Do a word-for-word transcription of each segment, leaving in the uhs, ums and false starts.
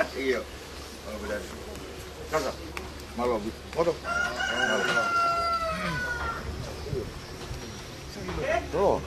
ʻIo. Mālō, Pita. Sasa. Mālō, Pita. Mālō. Mālō. Tō.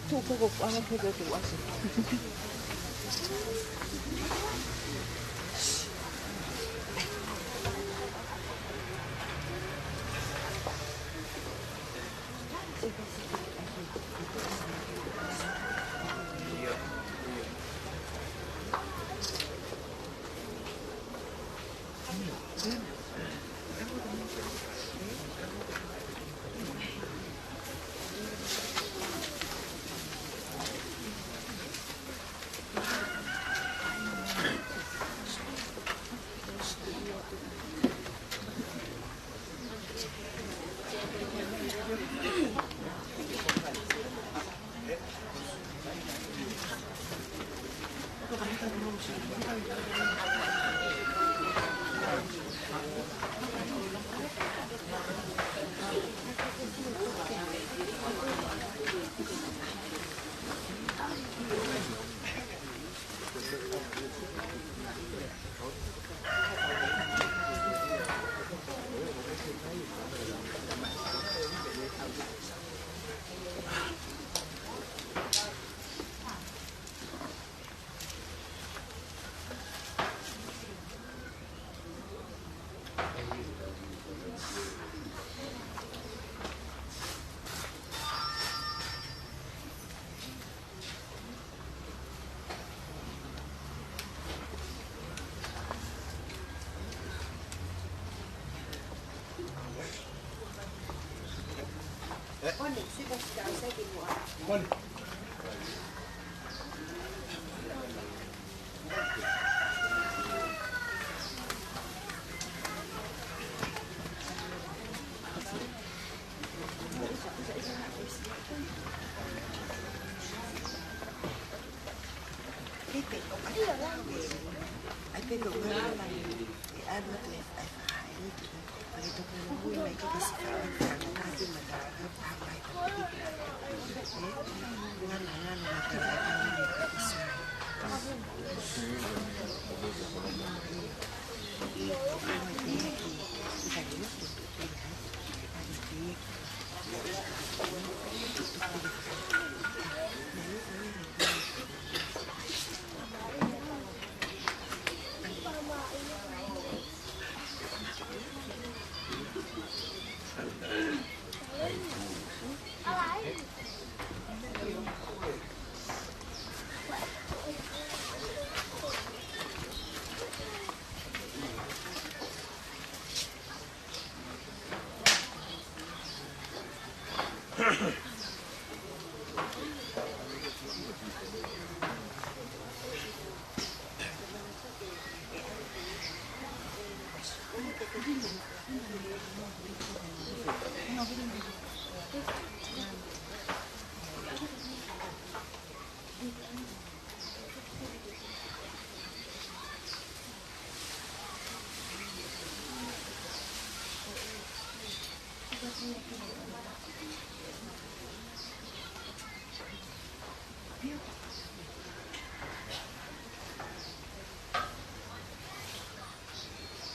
Tuʻu koko kuanga keke tuʻu atu.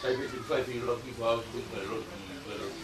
Kai pē te fai pē loki, fai pē loki, fai loki.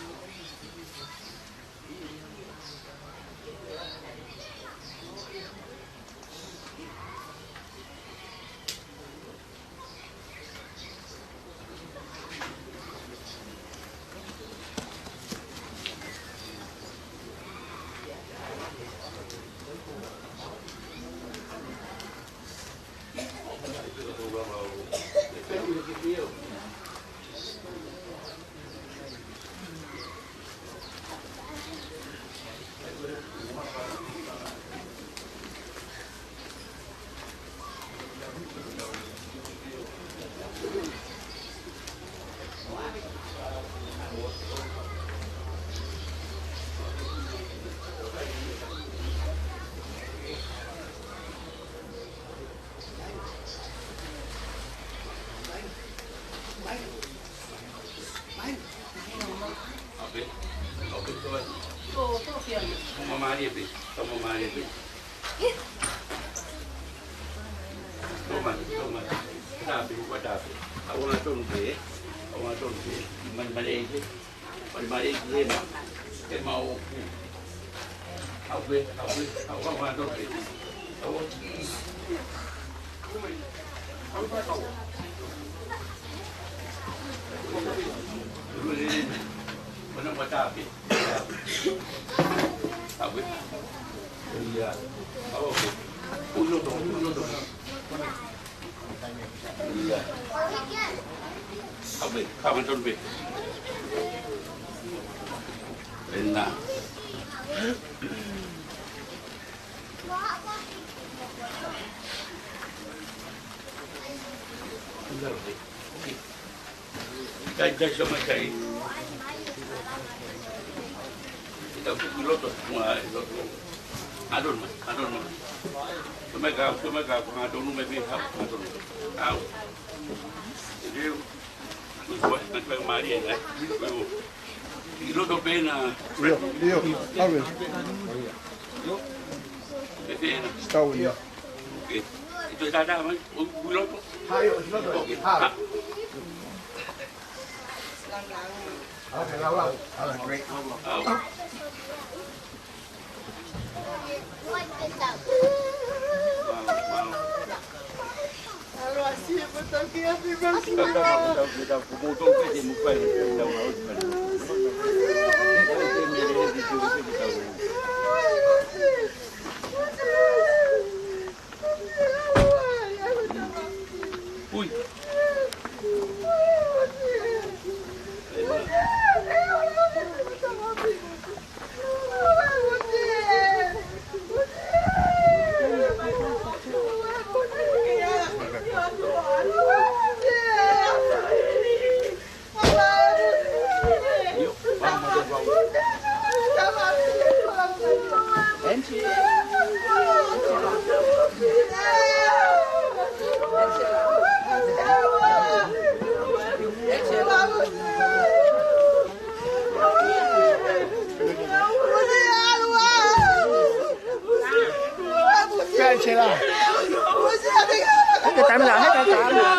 Ape, ape, tau. Tau mamaʻo pē, tau mamaʻo pē. Tau mamaʻo, tau mamaʻo. Tape, ua tape. Aua tonu pē, aua tonu pē. Mani, mani pē. Mani, mani pē, ma. Ke mau. Au pē, au pē, au, au, au, au pē. Au. Mana mata pē. Au pē. Ia. Au pē. Uno, dos, uno, dos. Ia. Au pē, au pē, au pē. Ena. Kai, kai, sio mai kai. Tau ki loto, ma, loto. Adon ma, adon ma. Sio mai ka, sio mai ka, ko adon ma pe ha, adon. Au. Io. Ko, ko, ko Maria, eh. Ko. ʻI loto pē na. Io, io, awe. Pē pē na. Stau ia. Oke. ʻI loto tātā mai, ʻo, ʻi loto. Ha, io, ʻi loto. Oke. Ha. Ha. Awe, lau, lau. Awe, great. Au. Ui. Pea ʻi sela. Heke tamla, heke tamla.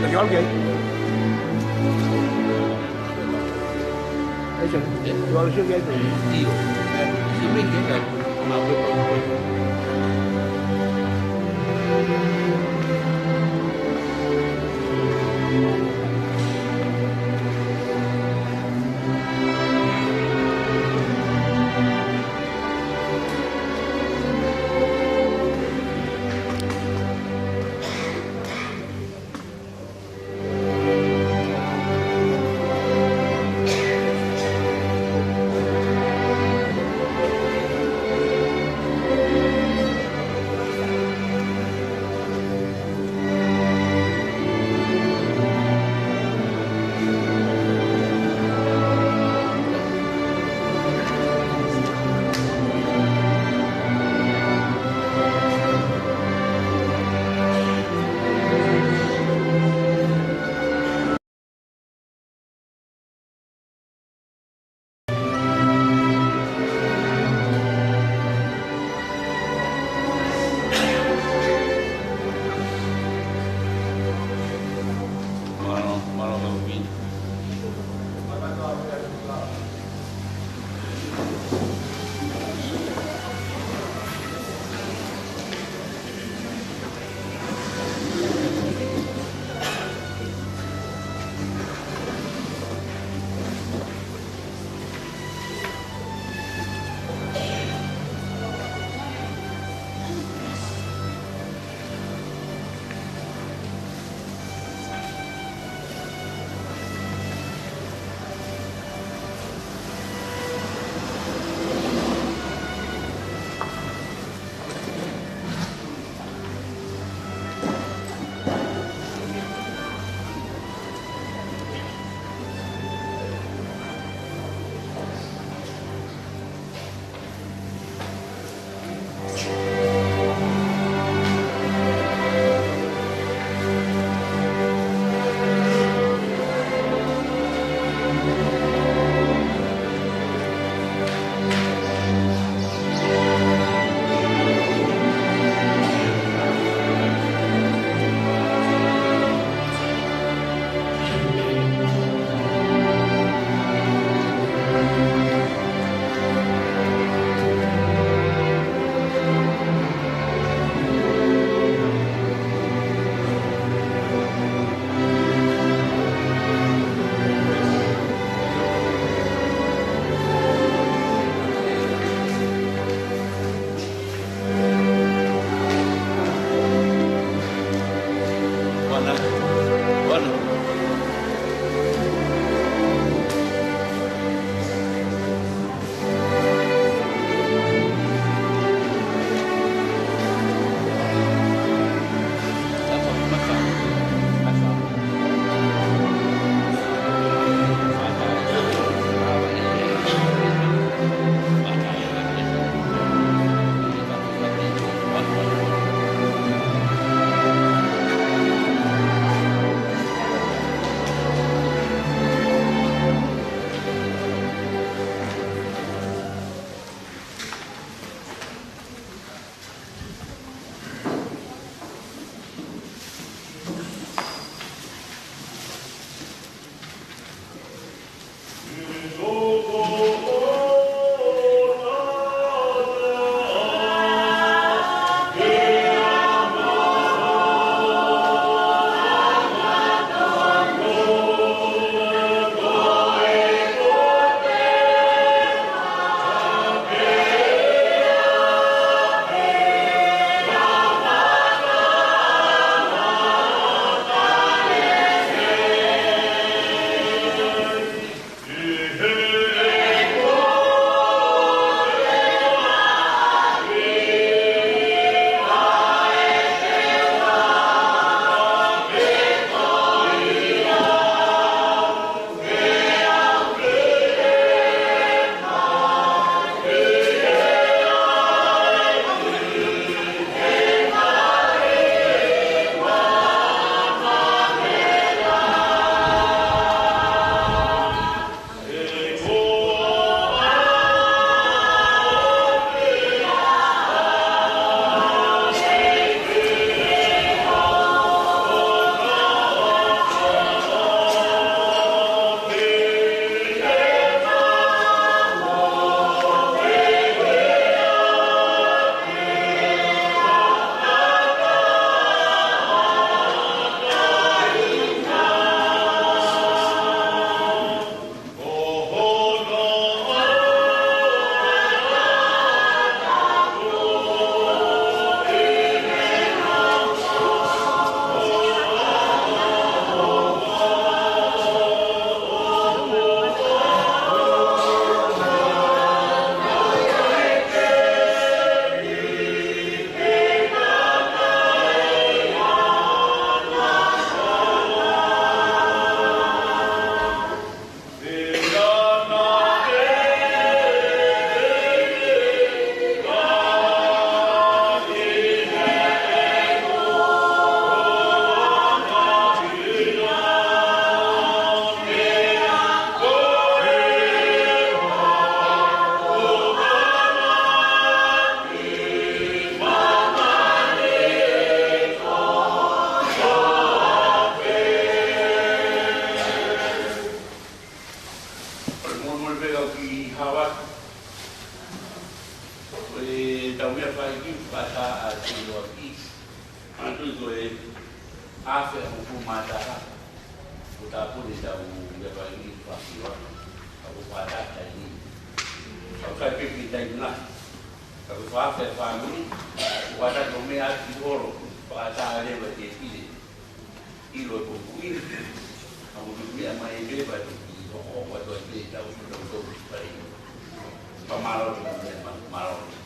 Are you okay? Hey, sir. You all should get it. Tau meʻa fai ki fata a tino a ki. Manatuʻi ko e afe ʻa e upu mataha. Ko e tāpuni tau meʻa fai ki faki wa. Ka ko fata tai ni. Ka ko fai pepe tai na. Ka ko fata fāmili. Ko fata ko meʻa ki holo. Fata leva te pile. ʻIlo ko kui, a mo kui a mai e pē pa tu ki hoko atu ai pē tau tau tau pai. Pea mālō tu ki he ma-, mālō.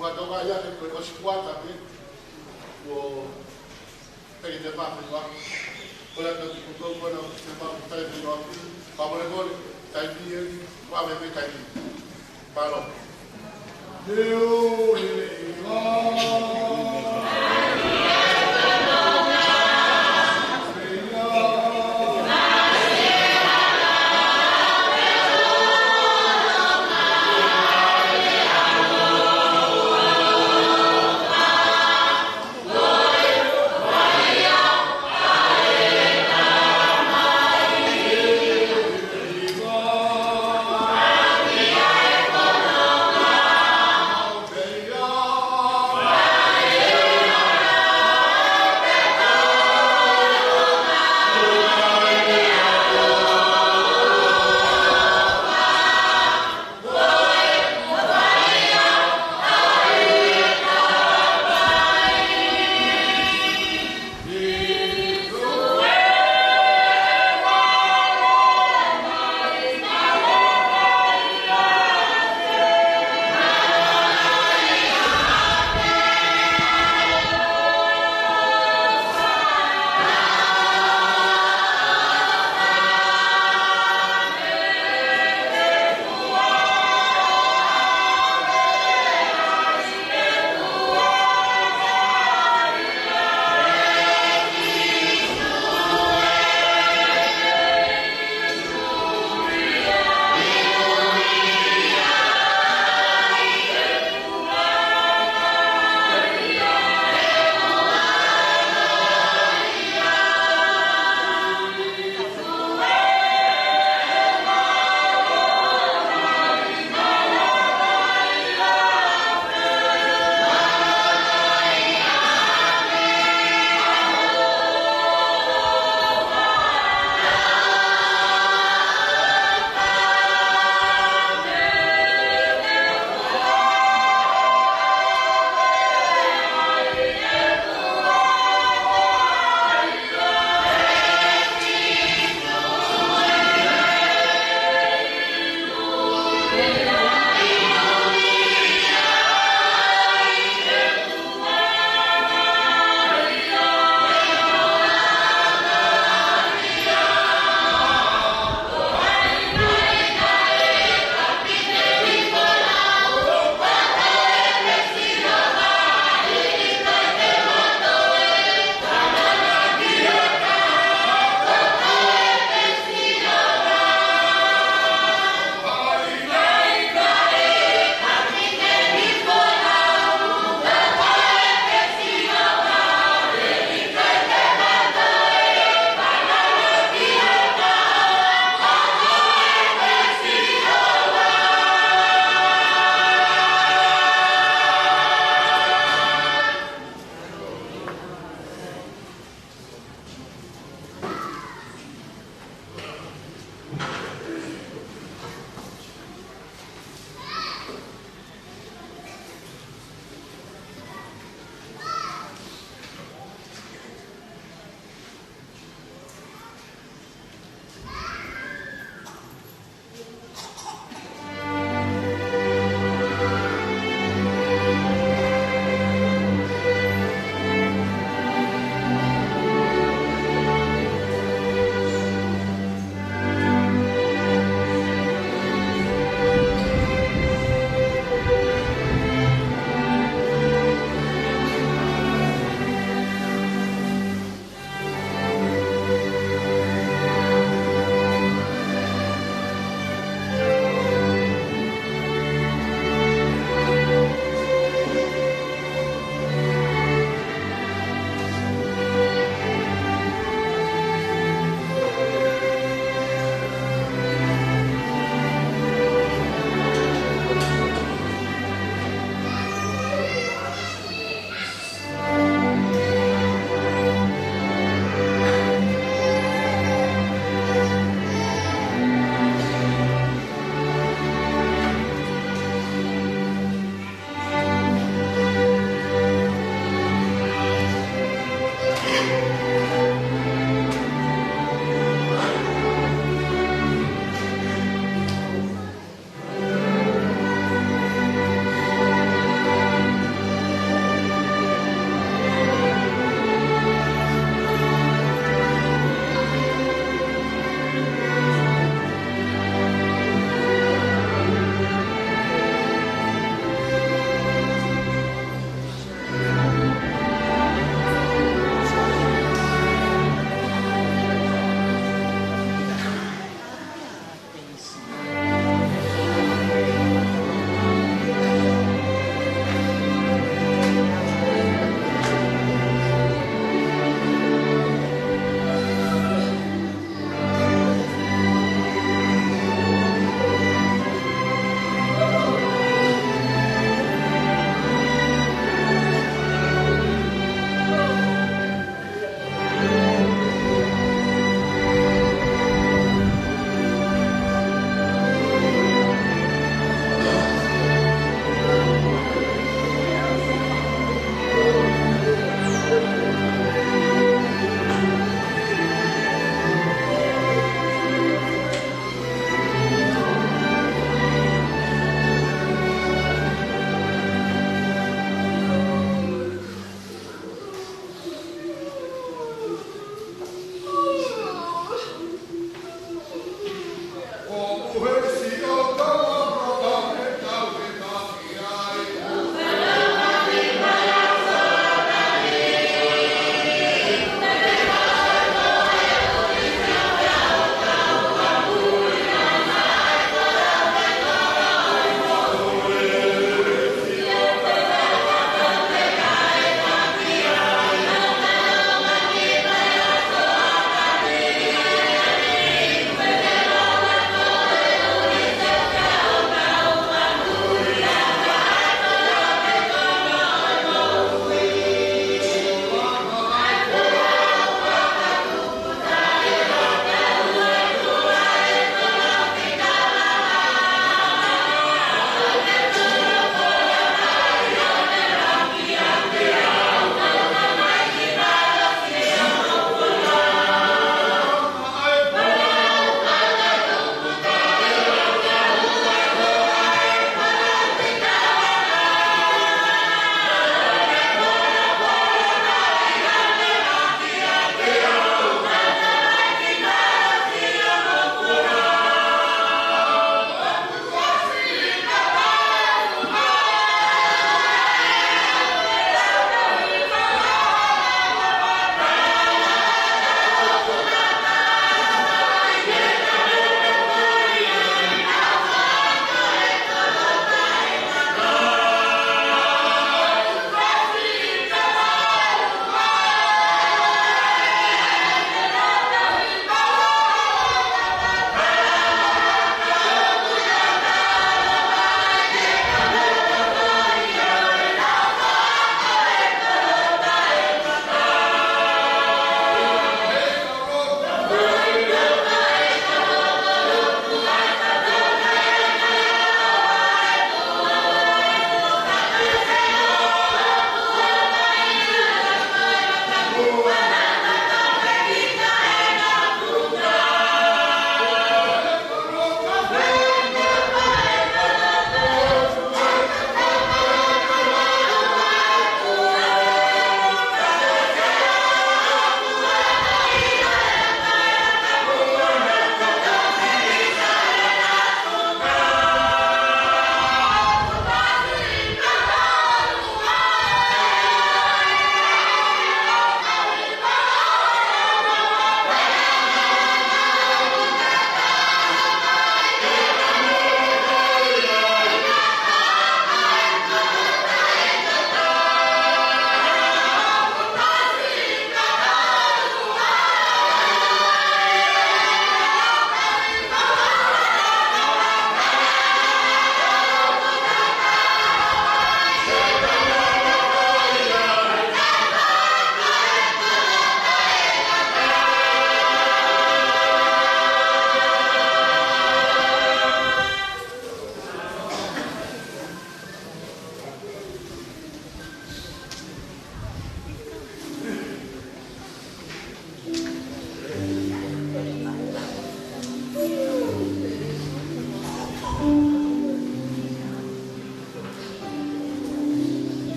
Ua toka ia ke koe ʻosi kuata ke. Kuo peke te mafi wa. Ko ia ka kuo kau kona te mafi tai te wa. Ka mole kole, tai ni e, wa me me tai ni. Palo. Te o e wa.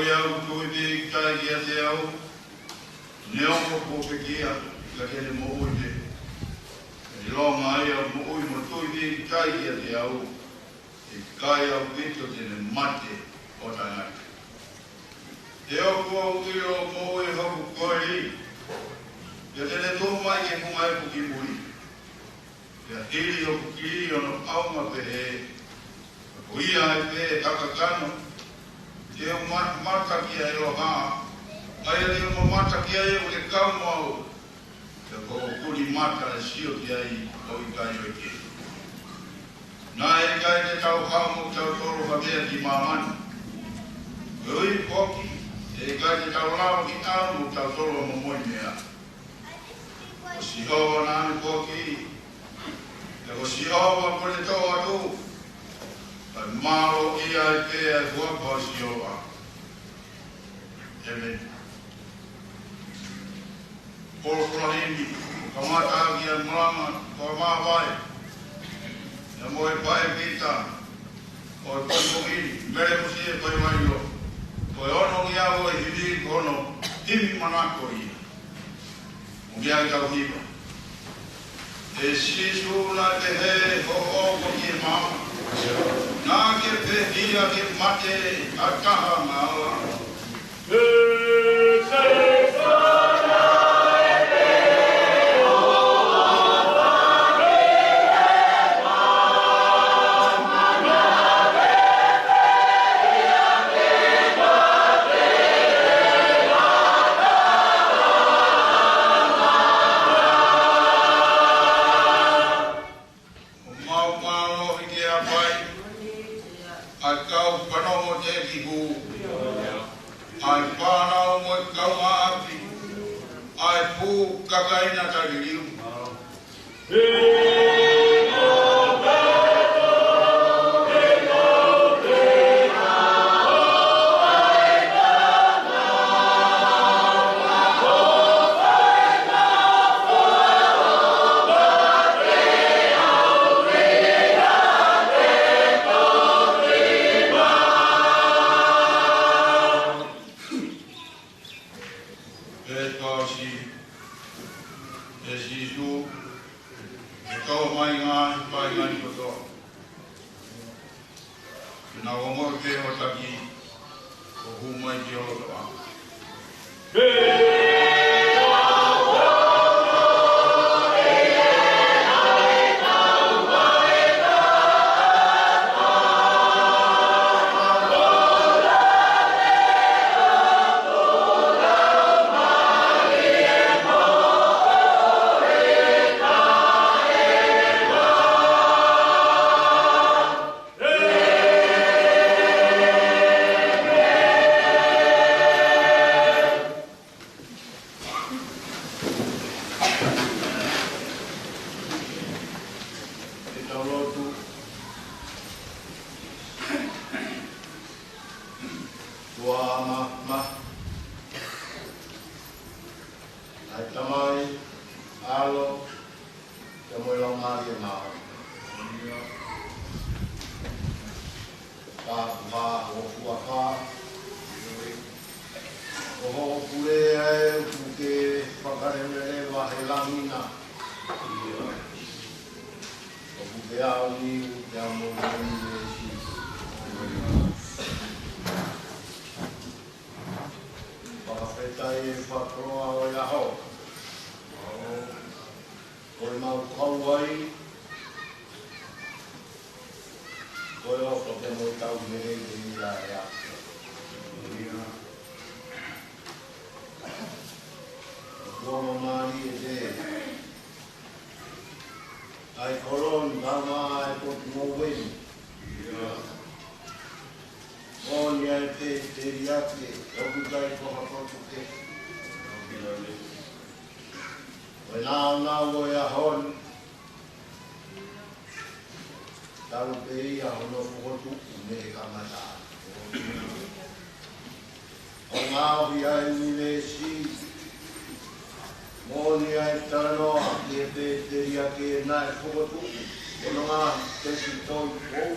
Ia ʻoku tui pē ʻikai kiate au, neongo kuo pekia, ka ke ne moʻui pē. ʻIlonga ia ʻoku moʻui mo tui pē ʻikai kiate au, ʻikai ʻaupito te ne mate ʻo taʻengata. He ʻoku ou ʻilo ʻoku moʻui hoku koeli, pea te ne tuʻu mai ki he funga efu ki mui. Pea hili hoku kili ʻi hono ʻaonga pehē, ko ia ai pē ʻa e kakano, te u ma-, mamata ki ai ʻo hā, ʻa ia te u mamata ki ai ʻoku kau mo au, pea ko hoku kuli mata ʻe sio ki ai ʻo ʻikai ʻoeke. Naʻe ʻikai te tau haʻu mo kitautolu ha meʻa ki māmani. Koeʻuhi foki, ʻe ʻikai te tau lava ke ʻalu mo kitautolu ha momoi meʻa. Ko Sihova naʻa ne foaki, pea ko Sihova kuo ne toʻo atu, kae mālō ia ai pē ʻa e huafa ʻo Sihova. ʻĒmeni. Polokalama ni, kamata ʻaki ʻa e malanga, ko e māvae. Ia mo e pae pita, ʻo e pongipongi ni, Mele Musie Paimaio. Ko e ono ngeau ʻo e himi ko hono, himi manako ia. Mo ia ke tau hiva. ʻE Sīsū naʻe pehē, hoʻo ʻofa ki he maama. Naʻa ke pehē ia ke mate ʻa taha ngala. ʻO mau mālohi ke ʻapaʻi ʻa e kau fanongo teʻeki hū, ʻa e fānau mo e kaungāʻapi, ʻa e fuʻu kakai naʻa ta liliu. Pea tau sio, ʻe Sīsū, ʻe tau mai ngā, pai ngā ni kotoa. Ke na ongo ke o taki, ʻo hū mai ki o loto a. Ke tau lotu. Tuʻa ma, ma. ʻA e Tamai, ʻAlo, pea mo e Laumālie Māʻoniʻoni. Ka ʻoku ʻa hoʻo huafa, ʻo hoʻo pule ʻa e ʻoku ke fakaleveleva he langi na. ʻOku ke aʻu ni, ʻoku ke aʻu mo e langi ni ʻe Sīsū. Fakafetaʻi e fakakoloa ʻo e ʻaho. Ko e mau kau ai, ko e ʻofa pea mo e tauhi lelei ʻa e ʻEiki. Kuo mālie ʻa e kolo ni, ʻa e potu ngoue ni. Moʻoni ʻa e pēteliake, ʻoku ʻikai ko ha potu kehe. Ko e nāunau ʻo e ʻaho ni, talu pē ia hono fokotuʻu mei he kamata. ʻO ngaohi ʻa e ʻunivēsi, moʻoni ʻa e talanoa ki he pēteliake naʻe fokotuʻu, ʻo nonga tesi toi pou.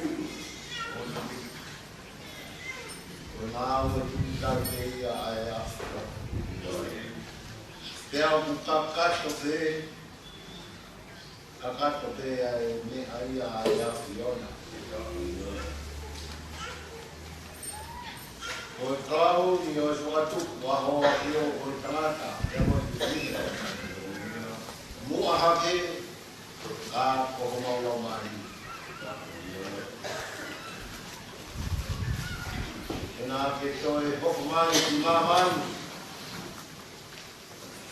Ko Ngāue tuʻu taʻe ia ʻa e ʻAfiona. Pea ʻoku kakato pē, kakato pē ʻa e meʻa ia ʻa e ʻAfiona. Ko e kalauni ʻo e fakatupu ʻa hoʻo ʻAfio ko e tangata, pea mo e fefine. Muʻa hake, ka ko homau laumālie. Ke na ke toe hoko mai ki māmani,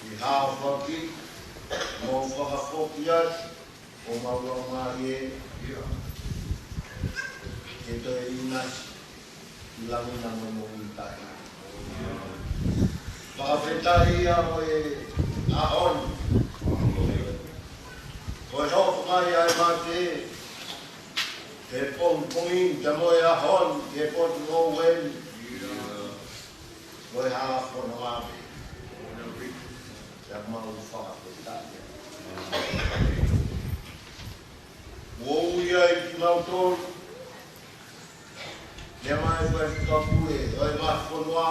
ki hao faki, mo fakafoki atu homau laumālie, ke toe ʻinasi ʻi langi na mo e moʻui taʻe. Fakafetaʻi ʻa e ʻaho ni. Ko e hoko mai ʻa e mate he pongipongi ni, pea mo e ʻaho ni he potungāue ni. Ko e hala fononga pē. Pea mau fakafetaʻi. Kuo ui ai kimautolu, ne mai faifekau pule ʻo e vahefonua,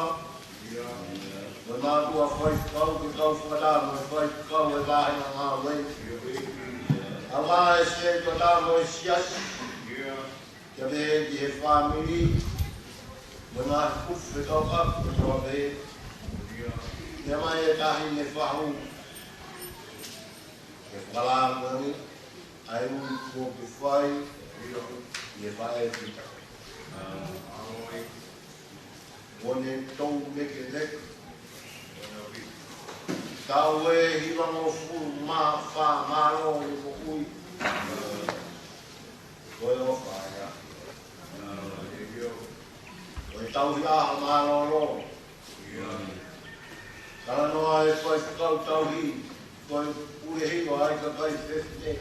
mo e mātuʻa faifekau ke kau fakataha mo e faifekau ʻo e vāhenga ngāue, ʻa e ngaahi sētuata mo e siasi, pea pehē ki he fāmili, mo e ngaahi kupu fekauʻaki kotoa pē, ne mai e tahi ne fahu, ke fakalāngilangiʻi ʻa e ui kuo ke fai ʻi he faʻē Pita. Kuo ne toulekeleke. Taʻu ʻe hivangofulu mā fā mālō ʻi he moʻui. Ko e ʻofa ia. Ko e tauhi ʻaho mālōlō. Talanoa e faifekau tauhi, ko e pule hiva ʻa e kakai fefine.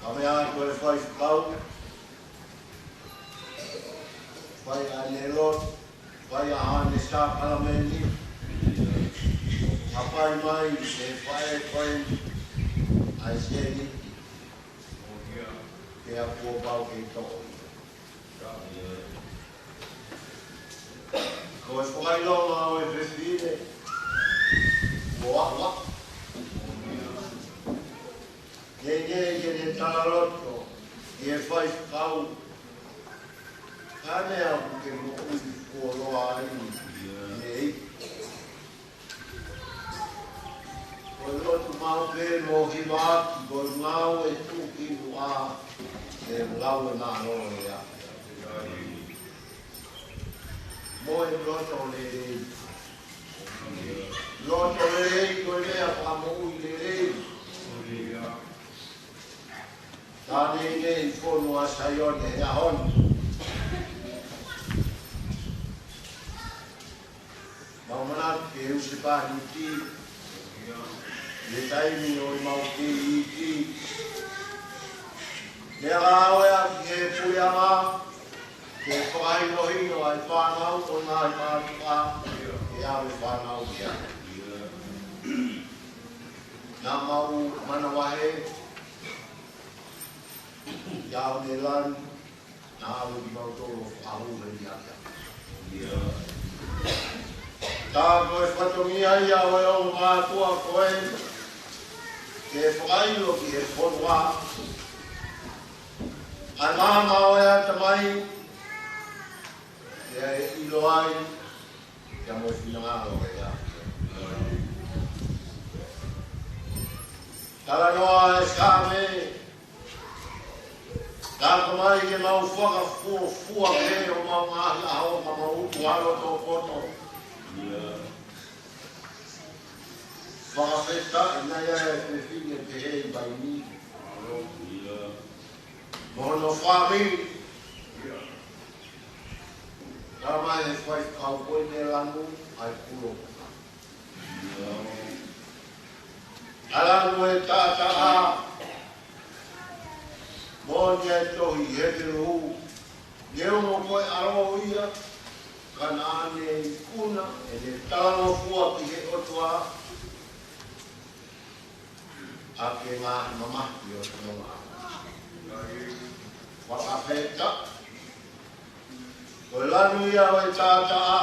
Ka meʻa ko e faifekau, fai ʻa e lotu, fai ʻa haʻane sākalamēniti, ka fai mai e faʻē ko ē ʻa e sēniti, pea kuo pau ke toʻo. Ko e fakaʻilonga ʻo e fefine, ʻoku ʻaʻu. Neʻineʻi ke ne talaloto ki he faifekau, ka ne aʻu ke moʻui fuoloa ai nei. Ko e lotu maʻu pē mo hivaʻaki, ko e ngāue tuʻukimuʻa, ʻe lau e mālō ia. Mo e loto lelei. Loto lelei ko e meʻa fakamoʻui lelei. Tā neʻineʻi Fonua Saione he ʻaho ni. Mau manatu ki he husepāniti, ʻi he taimi ʻo ʻemau kei iiki. Meʻa ngāue ʻaki he puleʻanga, ke fakahinohino ʻa e fānau ʻo e ngaahi mātuʻa, ke ʻave fānau ia. Naʻa mau manavahē, ʻi ʻAonelani, naʻa ʻalu kimautolu ʻo fakahū he liʻaki. Tā ko e fatongia ia ʻo e ongo mātuʻa ko ē, ke fakaʻilo ki he fonua ʻa e maama ʻo e ʻatamai, ke ʻilo ai, ke mo e finangalo ʻo e ʻAfiona. Talanoa e Saame, ka ʻoku ʻikai ke mau fakafuofua pē ʻo mau ngaahi ʻaho ka mau utu ʻa loto poto. Fakafetaʻi naʻe ʻi ai e fefine pehē ʻi Vaini mo hono fāmili. Tala mai he faifekau ko ē ne lanu ʻa e kulo. ʻA e lanu e taʻataʻa, moʻoni e tohi Hepelū, neongo ko e ʻAlo ia, ka naʻa ne ikuna, ʻe ne talangofua ki he ʻOtua, ʻaki e ngaahi mamahi ʻo e fononga. Fakafetaʻi. Ko e lanu ia ʻo e taʻataʻa.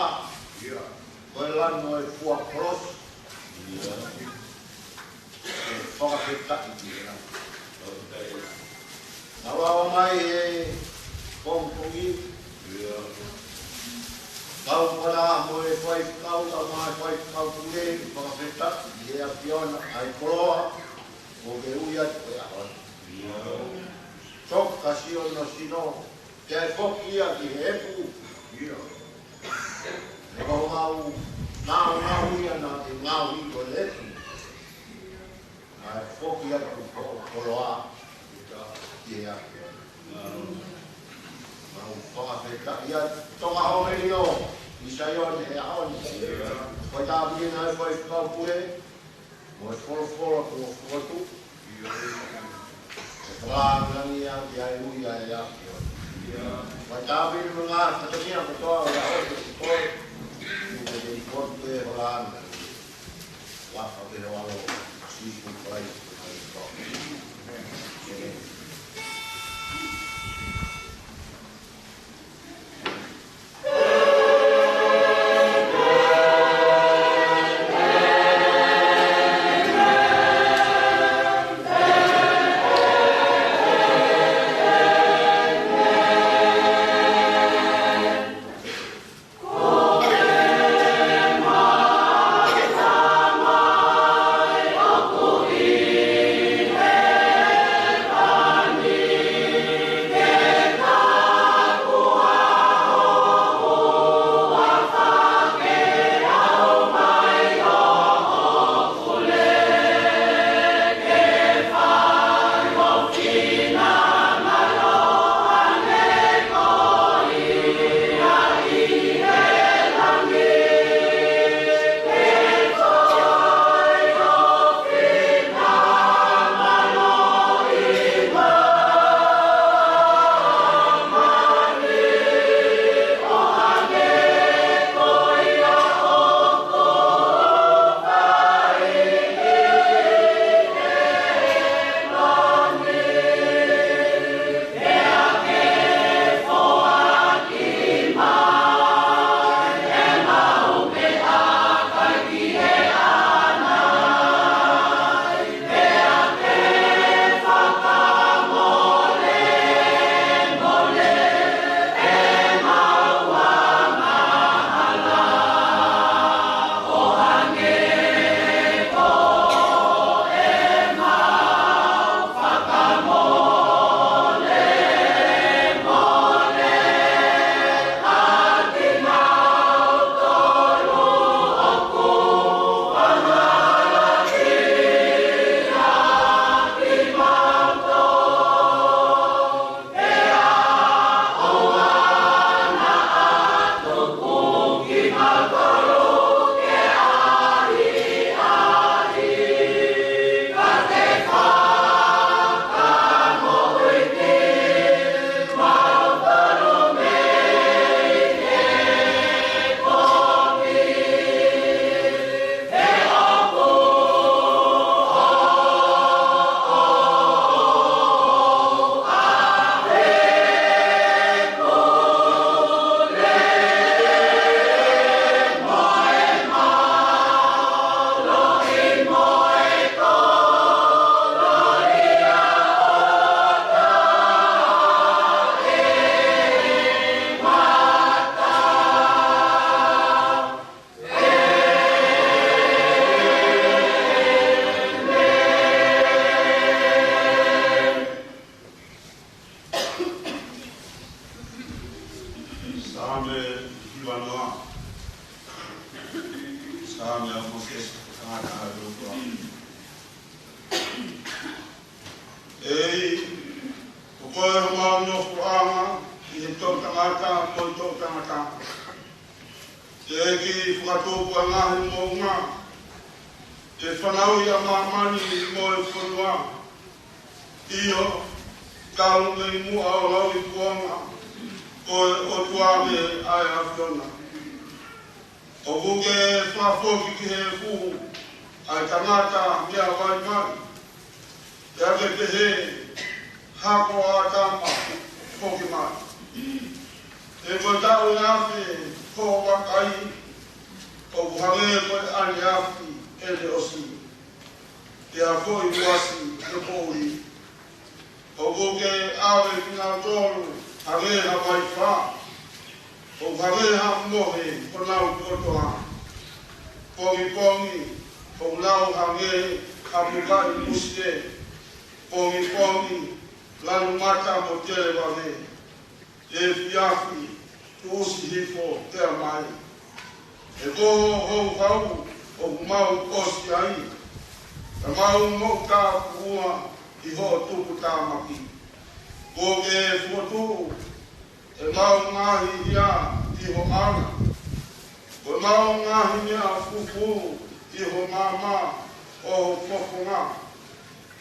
Ko e lanu ʻo e fua kolosi. ʻE fakafetaʻi ki he ʻEiki. Naʻa ʻomai he pongipongi. Kau pala mo e faifekau, kau mai faifekau pule, fakafetaʻi ki he ʻAfiona, ʻa e koloa, ʻoku ke ui atu he ʻaho ni. Toka sio no sino, ke ʻai foki ia ki he epu. He ko e ngāue, ngāue, ngāue ia naʻa ke ngāue ʻi ko e epu. ʻAi foki atu ko e koloa ki he ʻAfiona. Mau fakafetaʻi atu, Tonga Home Lio, ʻi Saione he ʻaho ni. Ko e tāpuni naʻe faifekau pule, mo e folofola kuo fokotuʻu. ʻE fakalangilangiʻia ʻa e ui ʻa e ʻAfiona. Ko e tāpuni mo e ngaahi fatongia kotoa ʻo e ʻaho ni, ko e, ʻoku ke fokotuʻu ʻe fakalangilangiʻia. Laka pē ʻo ʻAlo, Sīsū Kalaisi, ko e ʻAlo. ʻĒmeni. Saame hivanoa. Saame ʻa Mōsese, tangata ʻa e ʻOtua. ʻEiki, ko koe homau nofoʻanga ʻi he toʻutangata mo e toʻutangata. ʻEiki, fakatupu ʻa e ngaahi moʻunga, ke fanauʻi ʻa māmani mo e fonua. ʻIo, talu mei muʻa ʻo lauikuonga, ko e ʻOtua koe ʻa e ʻAfiona. ʻOku ke fakafoki ki he efu ʻa e tangata meʻa vai mai, pea ke pehē, Hako ʻo ʻĀtama, foki mai. He ko e taʻu ʻAneafi hoʻo vakai, ʻoku hangē ko e ʻaneafi ʻene ʻosi. Pea ko e uasi ʻo e poʻuli. ʻOku ke ʻave kinautolu hangē ha vaifā. ʻOku hangē ha mohe honau kotoa. Pongipongi, ʻoku nau hangē ha pukaʻi musie. Pongipongi, lanu mata mo tele vave. Efiafi, tuʻusi hifo pea mai. He ko hoʻo houhau ʻoku mau ʻosi ai. Ka mau moʻu tāpuʻua ʻi hoʻo tuputāmaki. Kuo ke fokotuʻu ʻemau ngaahi hia ʻi ho ʻana. Ko ʻemau ngaahi meʻa fufū ʻi ho maama ʻo ho fofonga.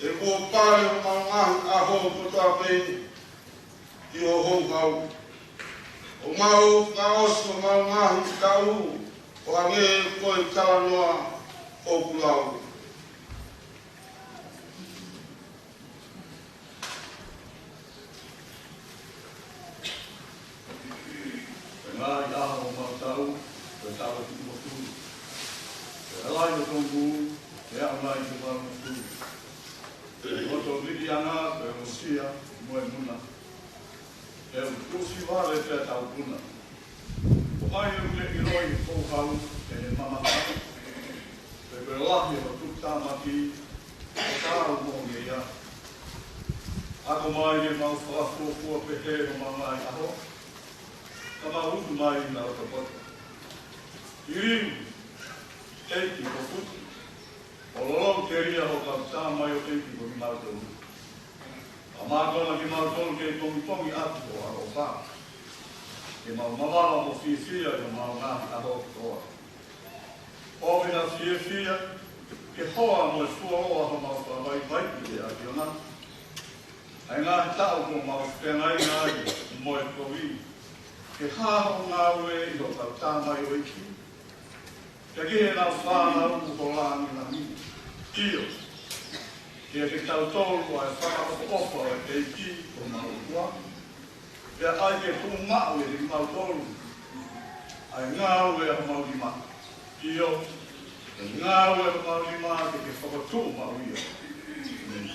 He kuo pale homau ngaahi ʻaho kotoa pē ʻi ho houhau. ʻOku mau fakaʻosi homau ngaahi taʻu ʻo hangē ko e talanoa ʻoku lau. Ko e ngaahi ʻaho homau taʻu, ko e taʻu ʻe fitu mo tolu. Ko e ʻalai ʻo Tongu, ko e ʻaonga ʻo Tongu. Ko e loto liliʻanga, ko e ongosia mo e muna. He ʻoku tuʻusi vale pea taupuna. ʻOku ʻikai ke u ʻiloʻi houhau ʻene mamata. He ko e lahi ʻo e tuputāmaki, ʻoku tau mo ngeia. Akoʻi mai ke mau fakafuofua pehē homau ngaahi ʻaho. Ka mau utu mai ʻi he loto poto. ʻIliu, ʻEiki ko Futi. ʻO lolou telia hoʻo kau tamaioʻeiki ko kimautolu. Ka mākona kimautolu ke pongipongi atu ho ʻaloʻofa. Ke mau mavala mo fiefia ʻi homau ngaahi ʻaho kotoa. ʻOfa ke fiefia, ke hoa mo e fuoloa homau fakavaivai ki he ʻAfiona. ʻA e ngaahi taʻu kuo mau feangainga ai mo e kovi. Ke hā hoʻo ngāue ʻi hoʻo kau tamaioʻeiki. Pea ki heʻenau fānau ʻoku langilangi. ʻIo. Ke ʻiate kitautolu ʻa e fakaʻofoʻofa ʻo e ʻEiki ko homau ʻOtua. Pea ʻai ke tuʻu maʻu ʻiate kimautolu ʻa e ngāue ʻa homau nima. ʻIo. ʻA e ngāue ʻa homau nima ke ke fakatuʻu maʻu ia. ʻĒmeni.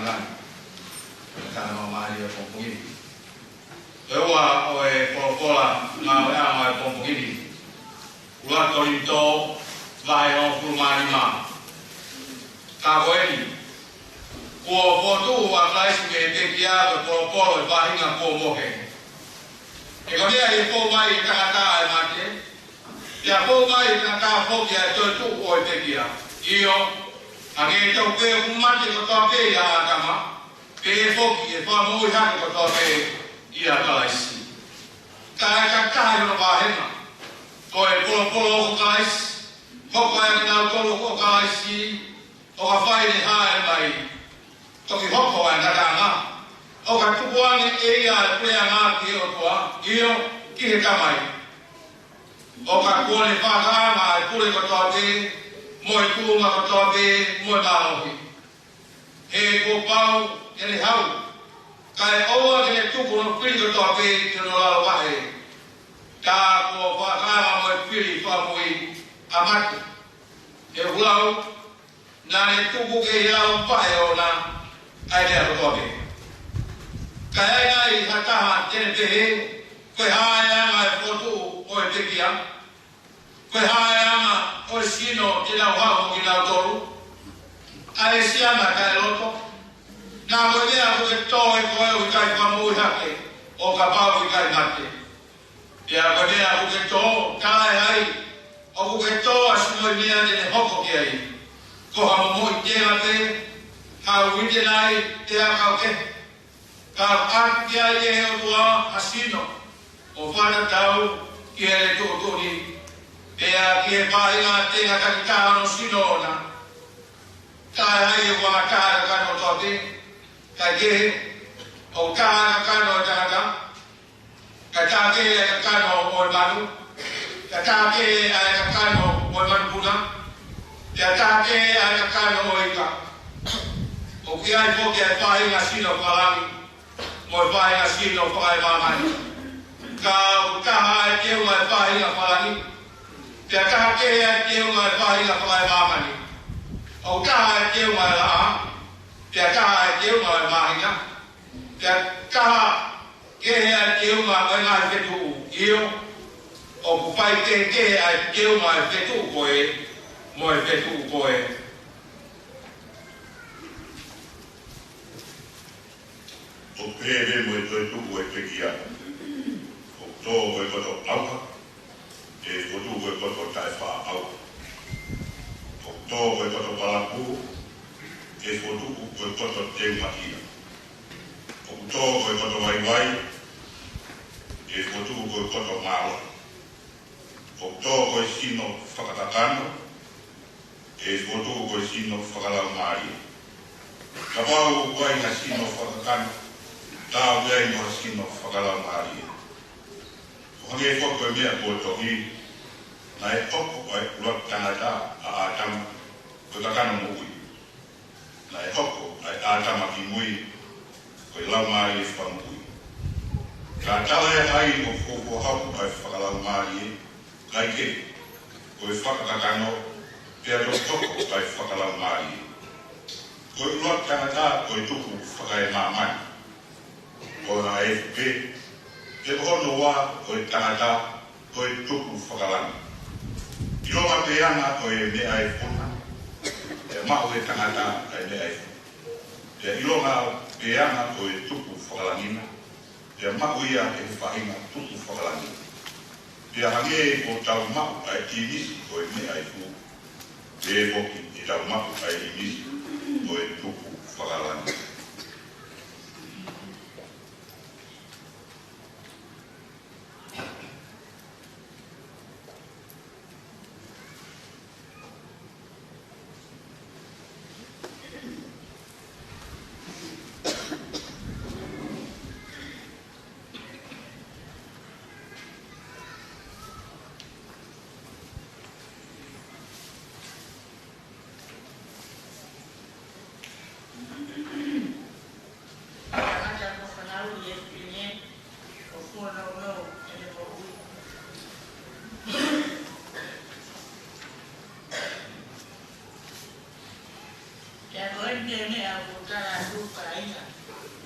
Tangata Māʻoniʻoni ʻo e pongipongi ni. Ko e ua ʻo e folofola ngāueʻanga ʻo e pongipongi ni, ʻuluaki Kolinitō vahe hongofulu mā nima. Ka ko eni, kuo fokotuʻu ʻa Kalaisi mei he pekia ko e polopolo ʻo e faʻahinga kuo mohe. He ko e meʻa ʻe fou mai ʻe he tangata ʻa e mate, pea fou mai ʻe he tangata foki ʻa e toetuʻu ʻo e pekia. ʻIo, hangē tofu pē ʻoku mate kotoa pē ʻia ʻĀtama, pehē foki ʻe fakamoʻui hake kotoa pē ʻia Kalaisi. Ka ʻe kakaha hono vāhenga, ko e polopolo ʻo Kalaisi, hoko ʻa kinautolu ʻo Kalaisi, ʻo ka fai ne hāʻele mai, toki hoko ʻa e ngataʻanga, ʻo ka tuku ange ʻe ia ʻa e puleʻanga ki he ʻOtua, ʻio, ki he Tamai. ʻO ka kuo ne fakaʻanga ʻa e pule kotoa pē, mo e tuʻunga kotoa pē, mo e mālohi. He kuo pau ke ne haʻu, kae ʻoua ke ne tuku hono fili kotoa pē ki hono lalo vaʻe. Tā kuo fakaʻanga mo e fili fakamoʻui ʻa mate. He ʻoku lau, naʻa ne tuku ki he lalo vaʻe ʻoʻona ʻa e meʻa kotoa pē. Ka ʻi ai nai ha taha te ne pehē, ko e hā ʻa e anga ʻo e fokotuʻu ʻo e pekia? Ko e hā ʻa e anga ʻo e sino te nau haʻu mo kinautolu? ʻA e siana kae loto. Naʻa ko e meʻa ʻoku ke tō ʻe koe ʻoku ʻikai fakamoʻui hake, ʻo kapau ʻoku ʻikai mate. Pea ko e meʻa ʻoku ke tō, talaʻehai, ʻoku ke tō ʻa e siʻi moʻui meʻa te ne hoko ki ai. Ko ha momoʻi tenga pē, ha uite nai, pe ha kau kehe. Ka ʻoku ʻoatu ki ai ʻe he ʻOtua ha sino ʻo fakatatau ki heʻene tuʻutuʻuni, pea ki he faʻahinga tenga takitaha hono sino ʻoʻona. Talaʻehai ʻoku angataha ʻa e kakano kotoa pē, kae kehe, ʻoku taha ʻa e kakano ʻo e tangata, ka taha kehe ʻa e kakano ʻo e manu, ka taha kehe ʻa e kakano ʻo e manupuna, pea taha kehe ʻa e kakano ʻo e ika. ʻOku ʻi ai foki ʻa e faʻahinga sino fakalangi, mo e faʻahinga sino fakaemāmani. Ka ʻoku taha ʻa e teunga ʻo e faʻahinga fakalangi, pea taha kehe ʻa e teunga ʻo e faʻahinga fakaemāmani. ʻOku taha ʻa e teunga ʻo e laʻā, pea taha ʻa e teunga ʻo e māhina, pea taha kehe ʻa e teunga ʻo e ngaahi fetuʻu. ʻIo, ʻoku faikehekehe ʻa e teunga ʻo e fetuʻu ko ē, mo e fetuʻu ko ē. ʻOku pehē mo e toetuʻu ʻo e pekia. ʻOku tō ko e koto ʻauha, ʻe fokotuʻu ko e koto taʻefaʻaʻauha. ʻOku tō ko e koto palapū, ʻe fokotuʻu ko e koto teumaʻia. ʻOku tō ko e koto vaivai, ʻe fokotuʻu ko e koto mālohi. ʻOku tō ko e sino fakakakano, ʻe fokotuʻu ko e sino fakalaumālie. Kapau ʻoku ʻi ai ha sino fakakakano, tā ʻoku ʻi ai mo ha sino fakalaumālie. ʻO hangē foki ko e meʻa kuo tohi, naʻe hoko ʻa e ʻuluaki tangata, ʻa ʻĀtama, ko e kakano moʻui. Naʻe hoko ʻa ʻĀtama ki mui, ko e laumālie fakamoʻui. Ka talaʻehai ʻoku fuofua hoko ʻa e fakalaumālie, kaekehe, ko e fakakakano, pea toki hoko ʻa e fakalaumālie. Ko e ʻuluaki tangata ko e tupu fakaemāmani, ko e efu pē, pea ko hono ua ko e tangata ko e tupu fakalangi. ʻIlonga pē ʻa e meʻa efu na, pea maʻu ʻe he tangata ʻa e meʻa efu. Pea ʻilonga pē ʻa e ko e tupu fakalangi na, pea maʻu ia ʻe he faʻahinga tupu fakalangi. Pea hangē ko ʻetau maʻu ʻa e ʻīmisi ko e meʻa efu, pehē foki ʻetau maʻu ʻa e ʻīmisi ko e tupu fakalangi. Kāinga,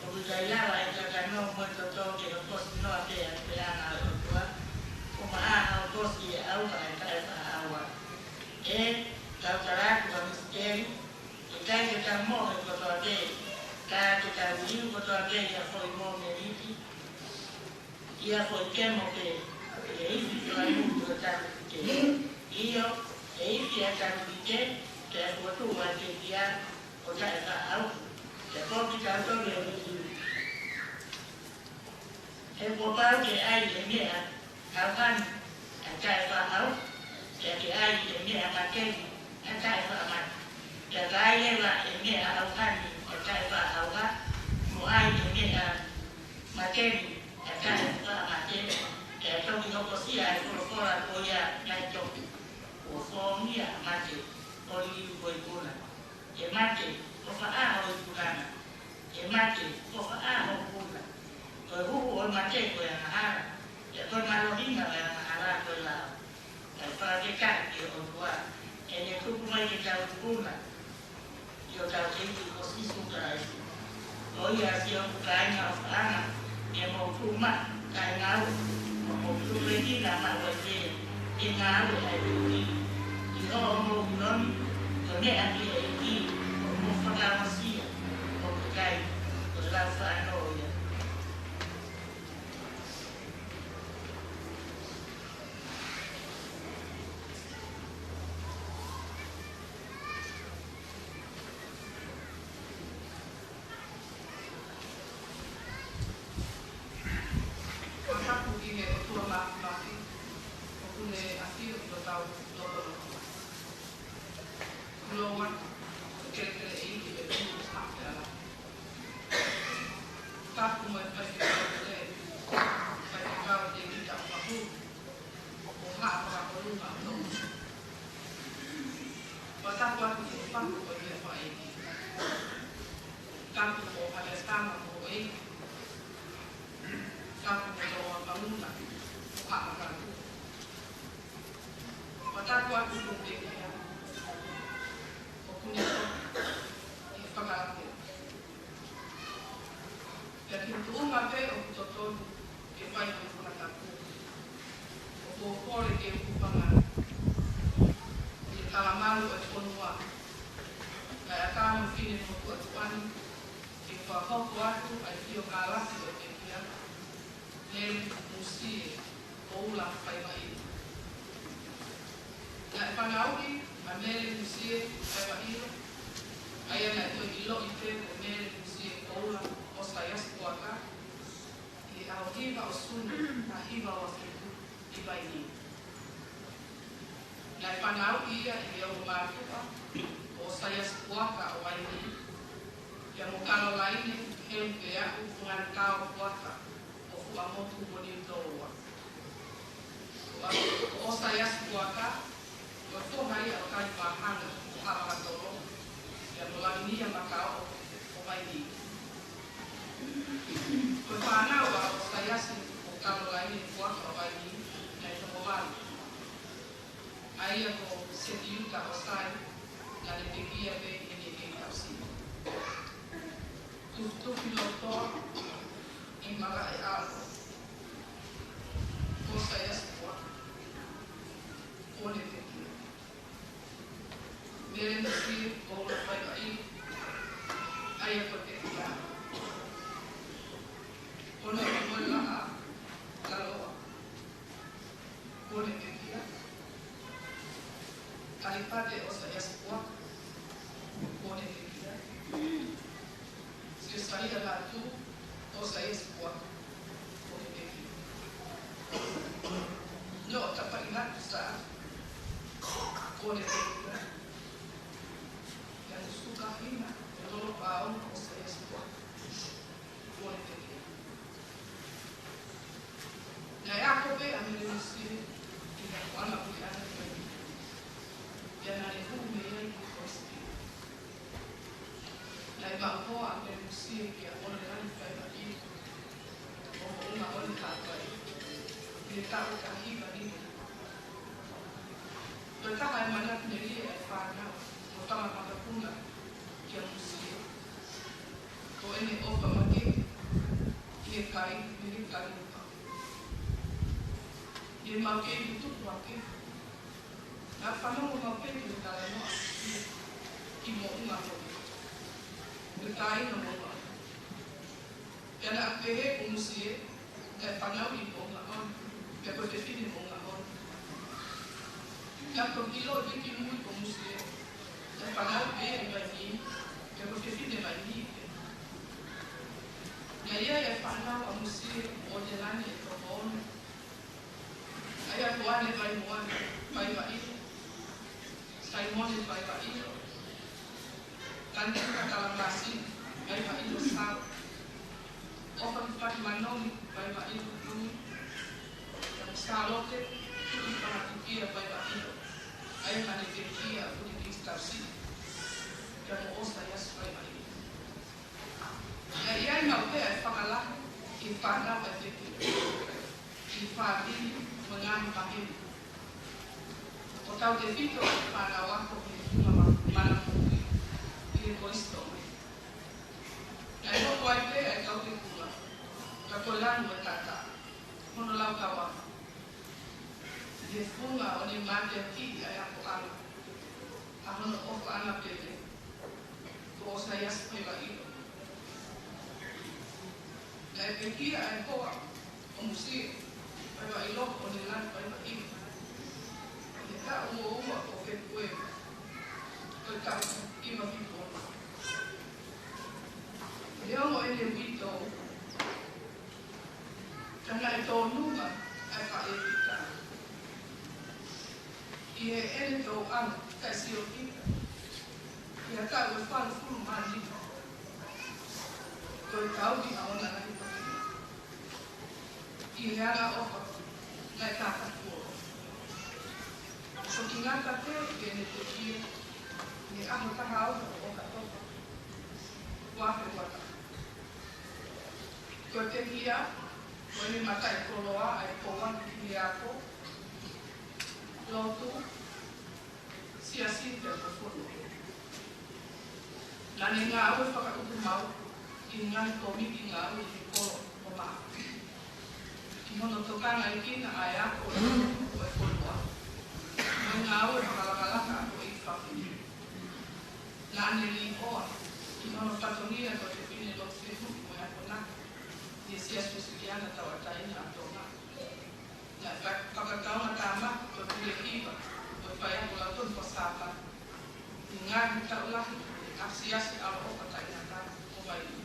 ʻoku ʻikai lava ʻa e kakano mo e toto ke hokosi noa pē ʻa e puleʻanga ʻo e ʻOtua, ʻo maʻa ʻa hokosi ʻe ʻauha ʻa e taʻefaʻaʻauha. ʻE, tau tala atu ʻa e misiteli, ʻikai ke tau mohe kotoa pē, ka ke tau liliu kotoa pē ʻi ha foʻi mōmeniti, ʻi ha foʻi kemo pē, ʻi he ifi ʻo e nuku ʻo e talupite. ʻIo, ʻe ifi ʻa e talupite, pea kuo tuʻu ʻa e pekia ʻo taʻefaʻaʻauha, pea ko kitautolu ʻe liliu. He kuo pau ke ʻai ʻe he meʻa ʻauha ni ʻa e taʻefaʻaʻauha, pea ke ʻai ʻe he meʻa mate ni ʻa e taʻefaʻamate. Pea ka ʻai leva ʻe he meʻa ʻauha ni ʻa e taʻefaʻaʻauha, mo ʻai ʻe he meʻa mate ni ʻa e taʻefaʻamate, pea toki hokosia ʻa e folofola ko ia naʻe tohi, Kuo fōngia ʻa mate, ʻo liliu ho ikuna. ʻE mate, ʻofa ʻā ho ikunanga. ʻE mate, ʻofa ʻā ho ikuna. Ko e huhu ʻo e mate ko e angahala, pea ko e mālohinga ʻo e angahala ko e lao. Kae fakafetaʻi ki he ʻOtua, ʻene tuku mai ke tau ikuna ki hotau ʻEiki ko Sīsū Kalaisi. Ko ia siʻoku kāinga ʻofaʻanga, ke mou tuʻu maʻu, kae ngāue, ʻo mou tuʻu pē ki na maʻu ai pē ʻe ngāue ʻa e tuʻi. ʻI hoʻomou ʻilo ni, ko e meʻa ki he ʻEiki, ʻoku mou fakaongosia, ʻoku ʻikai ko e lau fānau ia. Fakatapu ki he ʻOtua Māfimafi, ʻoku ne ʻafio ʻi hotau lotolotonga. Kulo atu, kelekele ʻEiki ʻe tū hape ala. Tapu mo e faifekau lelei, faifekau Tēvita ʻOfahu, ʻo haʻa fakakolunga ʻo Tonga. Fakatapu atu ki he fahu ʻo e meʻa fakaʻeiki. Tapu mo Haleatama mo e, tapu mo Tonga Panguna, ʻo haʻa fakakolunga. Fakatapu atu ki he pekia, ʻoku ne toki fakalape. Pea ki he tuʻunga pē ʻoku totonu ke fai hono fakatapu, ʻoku ou kole ke u hūfanga ʻi he talamalu ʻo e fonua, kae ʻatā mo e finemotuʻa tuʻa ni, ke fakahoko atu ʻa e fiokālasi ʻo e pekia, Mele Musie Koula Faivaʻilo. Naʻe fanauʻi ʻa Mele Musie Faivaʻilo, ʻa ia naʻe toe ʻiloʻi pē ko Mele Musie Koula ʻOsaiasi Puaka, ʻi he ʻaho hiva ʻo Sune, taha hiva ua fitu, ʻi Vainī. Naʻe fanauʻi ia ʻi he ongo mātuʻa ko ʻOsaiasi Puaka ʻo Vainī, pea mo Kalolaine Helu Peaʻu Funganekao Puaka ʻo Fuaʻamotu mo Niutoloa. Ko ʻOsaiasi Puaka, ko e foha ia ʻo Kalipāhanga ʻo Haʻavakatolo, pea mo Lavinia Makaoʻo ʻo Vainī. Ko e fānau ʻa ʻOsaiasi mo Kalolaine Puaka ʻo Vainī, naʻe toko valu. ʻA ia ko Sekiuta ʻOsai, naʻa ne pekia pē ʻi heʻene kei taʻu siʻi. Tufitufi Lotoa ʻi Malaʻealo, ko ʻOsaiasi Puaka, kuo ne pekia. Mele Musie Koula Faivaʻilo, ʻa ia ko e pekia. Ko Noa Moelaʻa Laloa, kuo ne pekia. Kalipate ʻOsaiasi Puaka, kuo ne pekia. Siosaia Lātū ʻOsaiasi Puaka, kuo ne pekia. Noʻotapaʻilatu Sā, kuo ne pekia. Pea Tusuka Hina ʻo Lolo Paonga ʻOsaiasi Puaka, kuo ne pekia. Naʻe ako pē ʻa Mele Musie ʻi he ʻakoʻanga puleʻanga ʻi Vainī, pea naʻa ne hū mei ai ki Kolisi Pili. Naʻe maʻu hoa ʻa Mele Musie kia ʻOnelani Faivaʻilo ʻo Moʻungaʻole Haʻapai, ʻi he taʻu taha hiva nima. Ko e taha e manatu melie ʻa e fānau mo e fanga makapuna kia Musie. ʻene ʻofa makehe ki he kai mei he kai muʻa. ʻI heʻemau kei tutuku hake, naʻa fanongo maʻu pē ki he talanoa ʻa Musie ki Moʻunga Hone, ko e kāinga Moʻunga Hone. Pea naʻa ku pehē ko Musie naʻe fanauʻi ʻi Moʻunga Hone, pea ko e fefine Moʻunga Hone. Naʻa ku ʻiloʻi pē kimui ko Musie naʻe fanauʻi pē ʻi Vainī, pea ko e fefine Vainī pē. Naʻe ʻi ai e fānau ʻa Musie, ʻo Telani ʻe toko ono. ʻA ia ko ʻAne Vaimoana Vaivaʻilo, Saimone Vaivaʻilo, Kanika Talamasi Vaivaʻilo Salo, ʻOfa Fatu Manomi Vaivaʻilo Tui, pea mo Sālote Tuʻifanatukia Vaivaʻilo, ʻa ia ko ʻene pekia ʻa Fulikisi Tausi, pea mo ʻOsaiasi Vaivaʻilo. Naʻe ʻi ai maʻu pē ʻa e fakalahi ʻi he fānau ʻa e pekia, ʻi he fāmili mo e ngaahi maheni. Ko tautefito ʻa e fānau ako ʻi he funga ma-, mana moʻui ʻi he Kolisi Tonga. Naʻe hoko ai pē ʻa e kau tefua, ka ko e lanu ʻo e tata, hono laukau ako. ʻI he funga ʻo ʻene mateakiʻi ʻa e akoʻanga ʻa hono ʻofaʻanga pele ko ʻOsaiasi Vaivaʻilo. Naʻe pekia ʻa e hoa ʻo Musie Vaivaʻilo ko ʻOnelani Vaivaʻilo ʻi he taʻu ua ua ʻo Fēpueli ʻo e taʻu hiva fitu ono. Neongo ʻene uitou, ka naʻe tōnunga ʻa e faʻē fita ʻi heʻene tōʻonga taʻesiokita ʻi ha taʻu ʻe valungofulu mā nima, ko e tauhi ʻa ʻOnelani Vaivaʻilo ʻi he angaʻofa naʻe kākā kuo. Ko e ngata pē ki heʻene pekia ʻi he ʻaho taha ono ʻo ʻOkatopa, ua afe ua taha. Ko e pekia ko ʻene mataʻikoloa ʻa e pouaki ki he ako, lotu, siasi pea mo e fonua. Naʻa ne ngāue fakaʻutumauku ʻi he ngaahi kōmiti ngāue ʻi he kolo ʻo Maʻafu, ʻi hono tokangaekina ʻa e ako ʻo e fonua mo e ngāue fakalakalaka ʻa e fefine. Naʻa ne līʻoa ʻi hono fatongia ko e fefine lotu fehuʻi mo e akonaki ʻi he Siasi Uēsiliana Tauʻatāina ʻa Tonga. Naʻe fa-, fakakaungātāmaki ko e pule hiva ʻo e faiako Lautohi Fakasāpate ʻi he ngaahi taʻu lahi ʻi he Siasi ʻAloʻofa Taʻengata ʻo Vainī.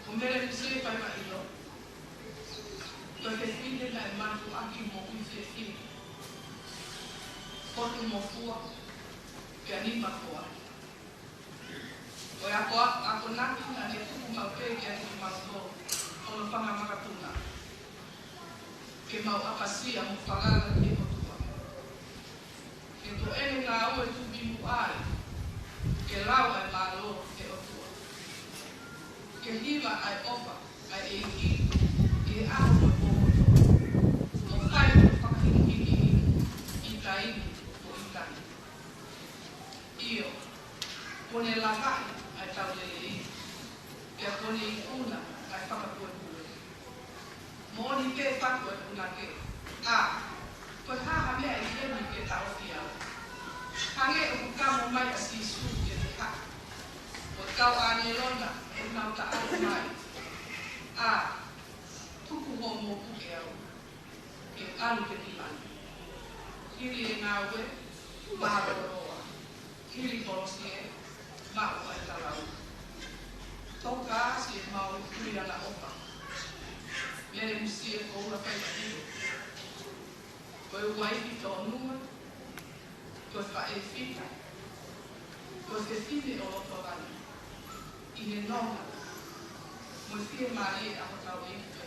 Ko Mele Musie Vaivaʻilo, ko e fefine naʻe mātuʻaki moʻui fefine, potungofua, pea nima koa. Ko e ako, akonaki naʻa ne tuku maʻu pē kiate kimautolu hono fanga makapuna, ke mau ʻapasia mo falala ki he ʻOtua. He ko ʻene ngāue tuʻukimuʻa ia ke lau ʻa e mālō ʻo e ʻOtua, ke hiva ʻa e ʻofa ʻa e ʻEiki ʻi he ʻaho mo e pō kotoa, ʻo fai mo e fakahinohino ʻi taimi mo e taimi. ʻIo, kuo ne lavaʻi ʻa e tau lelei, pea kuo ne ikuna ʻa e fakapuepue. Moʻoni pē, faku e punake. ʻĀ, ko e hā ha meʻa ʻi heni ke taʻofi au? Hangē ʻoku kamo mai ʻa Sīsū ke ne haʻu, ʻo e kau ʻāngelo na ʻoku nau taʻalo mai. ʻĀ, tuku hoʻomou puke au ke ʻalu ki langi. Hili e ngāue mālōlō, hili kolosi ē, maʻu ʻa e talauna. Toka siʻemau ʻuliʻuliʻanga ʻofa. Mele Musie Koula Vaivaʻilo, ko e uaifi tōnunga, ko e faʻē fita, ko e fefine ʻo loto vani ʻi he nonga mo e fiemālie ʻa hotau ʻEiki.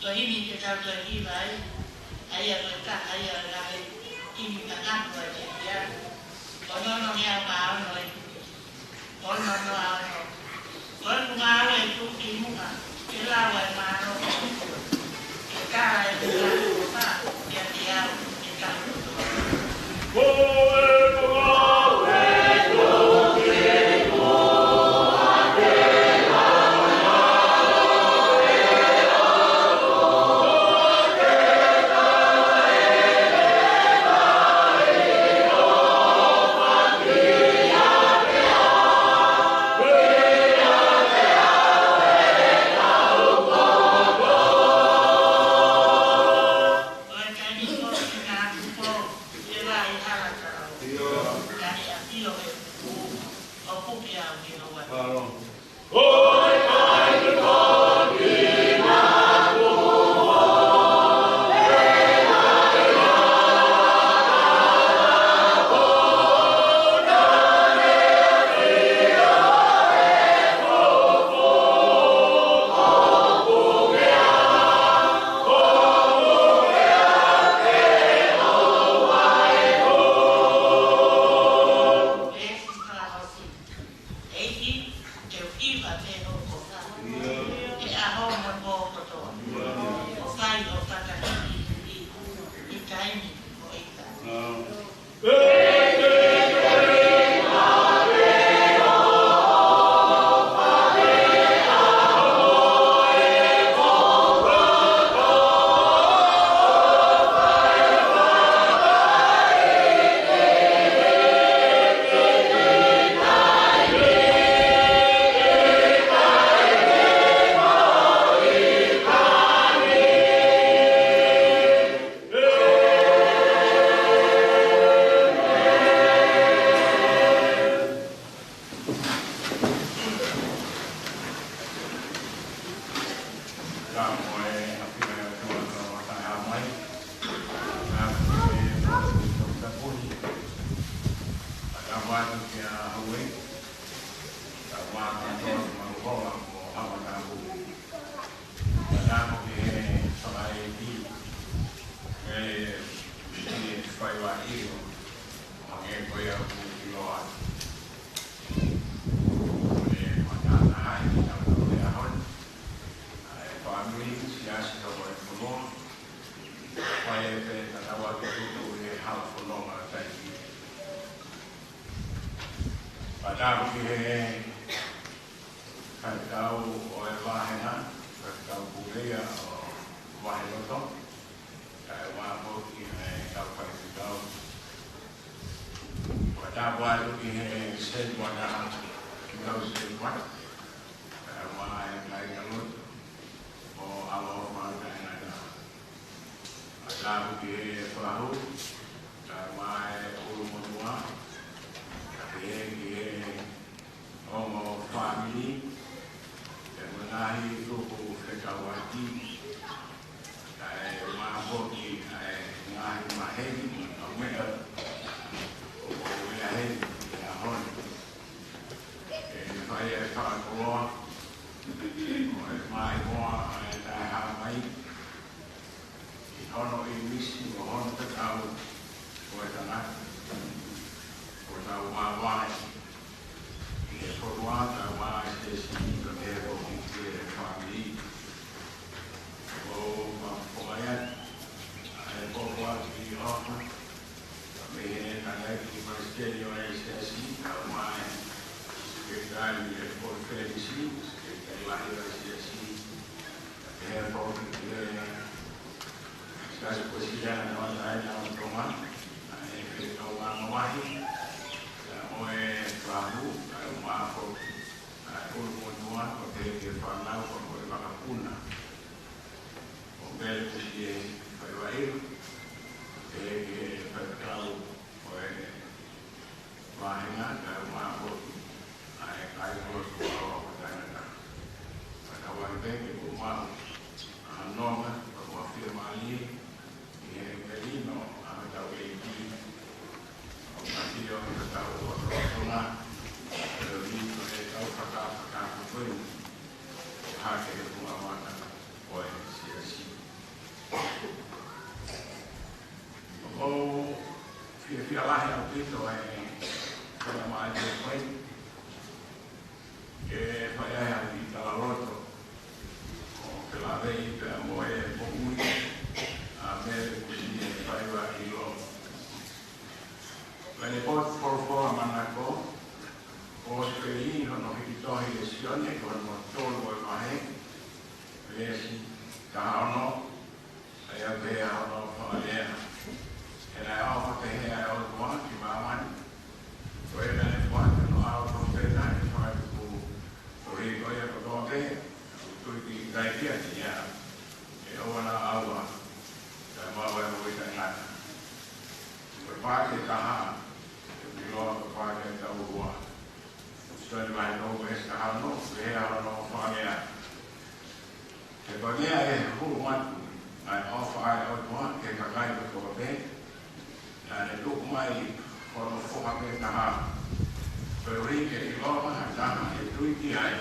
Ko e himi te tau toe hiva ai, ʻa ia ko e taha ia ʻo e ngaahi himi tangata ʻa e pekia, ko hono ngeau mā ono ē. Ono noa ono. Ko ʻeku ngāue tuʻukimuʻa ke lau ʻa e mālō ʻo e ʻOtua, ke tala ʻeku ngaahi Ua ʻilo, ʻo hangē ko ia ʻoku ʻiloa. Ko e matahai ki he ʻaho ni, ʻa e fāmili Siasi Toko e Fonua, ʻoku fai pē ʻetau tuʻutuʻuni ʻi he hala fononga ʻa e Taimi. Pea tapu ki he faifekau ʻo e vāhenga, faifekau pule ia ʻo Vaheloto, kae ʻumaʻā foki ʻa e kau faifekau. Pea tapu atu ki he Sētuata, ki he kau Sētuata, kae ʻumaʻā e kāingalotu, ʻo ʻaloʻofa taʻengata. Pea tapu ki he fahu, kae ʻumaʻā e ʻulumotuʻa, kae pehē ki he ongo fāmili, pea mo e ngaahi tupu fekauʻaki, kae ʻumaʻā foki ʻa e ngaahi maheni mo e kau meʻa ʻoku meʻa heni he ʻaho ni. Ke fai e fakakoloa, ʻo e maimoa ʻa e Taʻehāmai, ʻi hono ʻīmisi mo hono tatau ʻo e tangata, ʻo tau māvae ʻi he fonua, tau māvae ʻi he siasi, kae pehē foki ki he fāmili. ʻOku ou fakafofongaʻi atu ʻa e pōpoaki ʻofa mei he tangataʻeiki palesiteni ʻo e siasi, kae ʻumaʻā e sekelitali ʻo e konifelenisi, sekelitali lahi ʻo e siasi, kae pehē foki ki he Siasi Uēsiliana Tauʻatāina ʻo Tonga, ʻa e Fekau Mamahi, kae ʻumaʻā e fahu, kae ʻumaʻā foki ʻa e ʻulumotuʻa, kae pehē ki he fānau, pea mo e vakapuna ʻo Mele Kusie Faivailo, kae pehē ki he faifekau ʻo e vāhenga, kae ʻumaʻā foki ʻa e kāingalotu ʻo e tangata. Pea tau ʻai pē ke mou maʻu ha nonga, pea mo ha fiemālie ʻi he melino ʻa hotau ʻEiki, ʻo mafio ʻi hotau lotolotonga, pea ʻi he tau fakafakafakoi, ʻo hake he funga mata ʻo e siasi. ʻOku ou fiefia lahi ʻaupito ʻi he faingamālie ko eni ke fai ai ha kiʻi talaloto ʻo felāveʻi pea mo e moʻui ʻa Mele Kusie Faivailo. Ko ʻene potu folofola manako, ʻoku ʻosi pē ʻi hono hiki tohi ʻe Sione, ko hono tolu ʻo e vahe, veesi taha ono, ʻa ia ʻoku pehē hono fakalea: He naʻe ʻofa pehē ʻa e ʻOtua ki māmani, ko ia naʻa ne foaki hono ʻAlo tofu pē taha ke fakatupu koeʻuhi ko ia kotoa pē ʻoku tui ki ai, ʻikai ke ʻiate ia ʻe ʻoua naʻa ʻauha, kae maʻu ʻa e moʻui taʻengata. Ko e paaki ʻe taha, ʻoku ʻiloa ko e paaki ʻe taha ua. Sione vahe tolu veesi taha ono, pehē hono fakalea: He ko e meʻa ʻe hulu matu ʻa e ʻofa ʻa e ʻOtua ki he kakai kotoa pē, naʻa ne tuku mai hono Foha pē taha, koeʻuhi ke ʻiloa ha taha ʻe tui ki ai,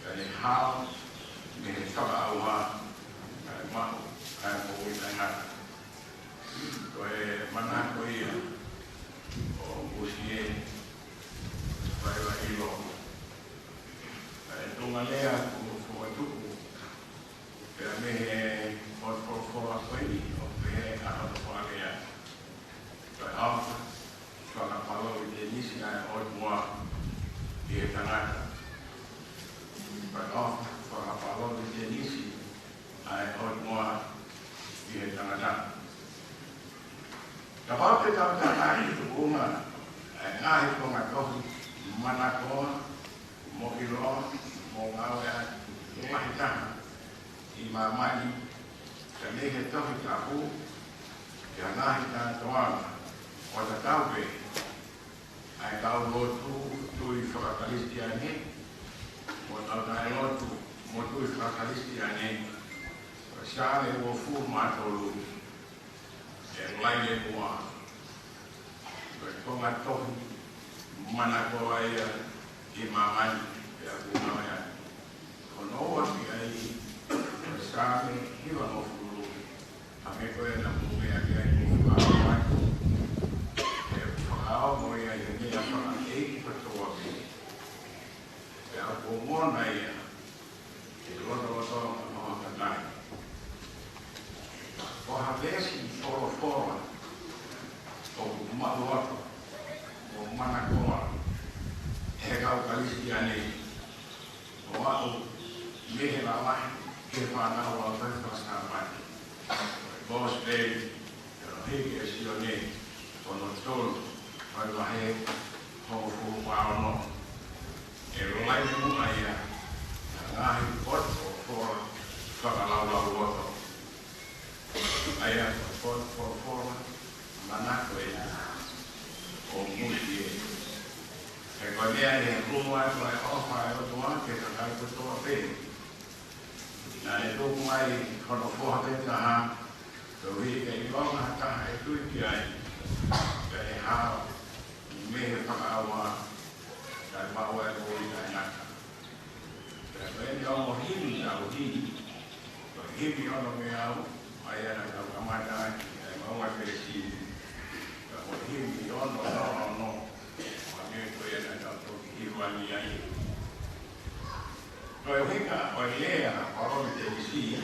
ka ne hao mei he fakaʻauha, kae maʻu ʻa e moʻui taʻengata. Ko e manako ia ʻo Kusie Faivailo. Ko e tuʻunga lea ʻoku fokotuʻu pea mei he potu folofola ko eni, ʻoku pehē ʻa hono fakalea: Ko e ʻofa fakapalōvitenisi ʻa e ʻOtua ki he tangata. Ko e ʻofa fakapalōvitenisi ʻa e ʻOtua ki he tangata. Kapau te tau tala ʻi he tuʻunga ʻa e ngaahi konga tohi manakoa mo ʻiloa mo ngāueʻaki lahi taha ʻi māmani, ka mei he Tohi Tapu ki he ngaahi kātoanga, ʻo tatau pē ʻa e kau lotu tui fakakalisitiane mo e kau taʻelotu mo tui fakakalisitiane. Ko e Saame uofulu mā tolu, ʻe Laile Muʻa, ko e konga tohi manakoa ia ʻi māmani, pea ʻoku ngāueʻaki hono ua ki ai ko e Saame hivangofulu, hangē ko ia naʻa mou meʻa ki ai, mou fakaʻamu atu Hiki ʻe Sione, hono tolu, vahe hongofulu mā ono. ʻE laivi muʻa ia ʻa e ngaahi potu folofola fakalaulauloto. ʻA ia ko e potu folofola manako ʻeni ʻo musi ē. He ko e meʻa ʻi he hulu atu ʻa e ʻofa ʻa e ʻOtua ki he kakai kotoa pē. Naʻe tuku mai hono foha pē taha, koeʻuhi ke ʻilonga ha taha ʻe tui ki ai, pea ʻe hao mei he fakaʻauha, kae maʻu ʻa e moʻui taʻengata. Pea ko ʻeni ʻa e ongo himi naʻa ku himi, ko e himi ono mei he ʻaho, ʻa ia naʻa tau kamata ʻaki ʻa e maʻu ʻa e peesi ni. Pea ko e himi ono noa ono, ʻa ia ko ia naʻa tau toki hiva ni ai. Ko e ʻuhinga ʻo e lea ʻa Palōfita ʻIsaia,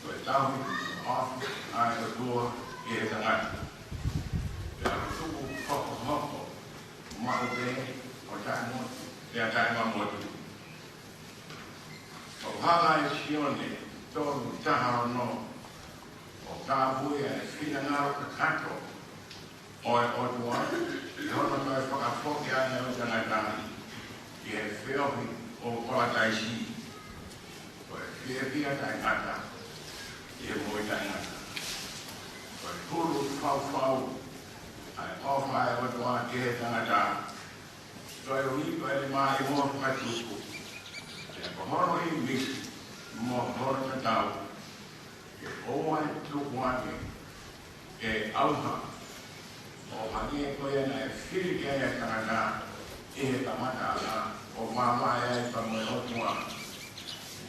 ko e tauhi ʻofa ʻa e ʻOtua ki he tangata. Pea tuku hokohoko maʻu pē ʻo taʻemotu, pea taʻemamotu. ʻOku hanga ʻe Sione tolu taha ono ʻo tāpuakiʻi ʻa e finangalo kakato ʻo e ʻOtua, ʻi hono toe fakafoki ʻa e tangata ki he feohi ʻo palataisi. Ko e fiefia taʻengata ʻi he moʻui taʻengata. Ko e hulu faufau ʻa e ʻofa ʻa e ʻOtua ki he tangata. Ko e ʻuhi ko e maʻimoa fakatupu, pea ko hono ʻīmisi mo hono tatau, ke ʻoua ʻe tuku ange ke ʻauha, ʻo hangē ko ia naʻe fili ki ai ʻa e tangata ʻi he kamataʻanga, ʻo mamaʻo ai pea mo e ʻOtua.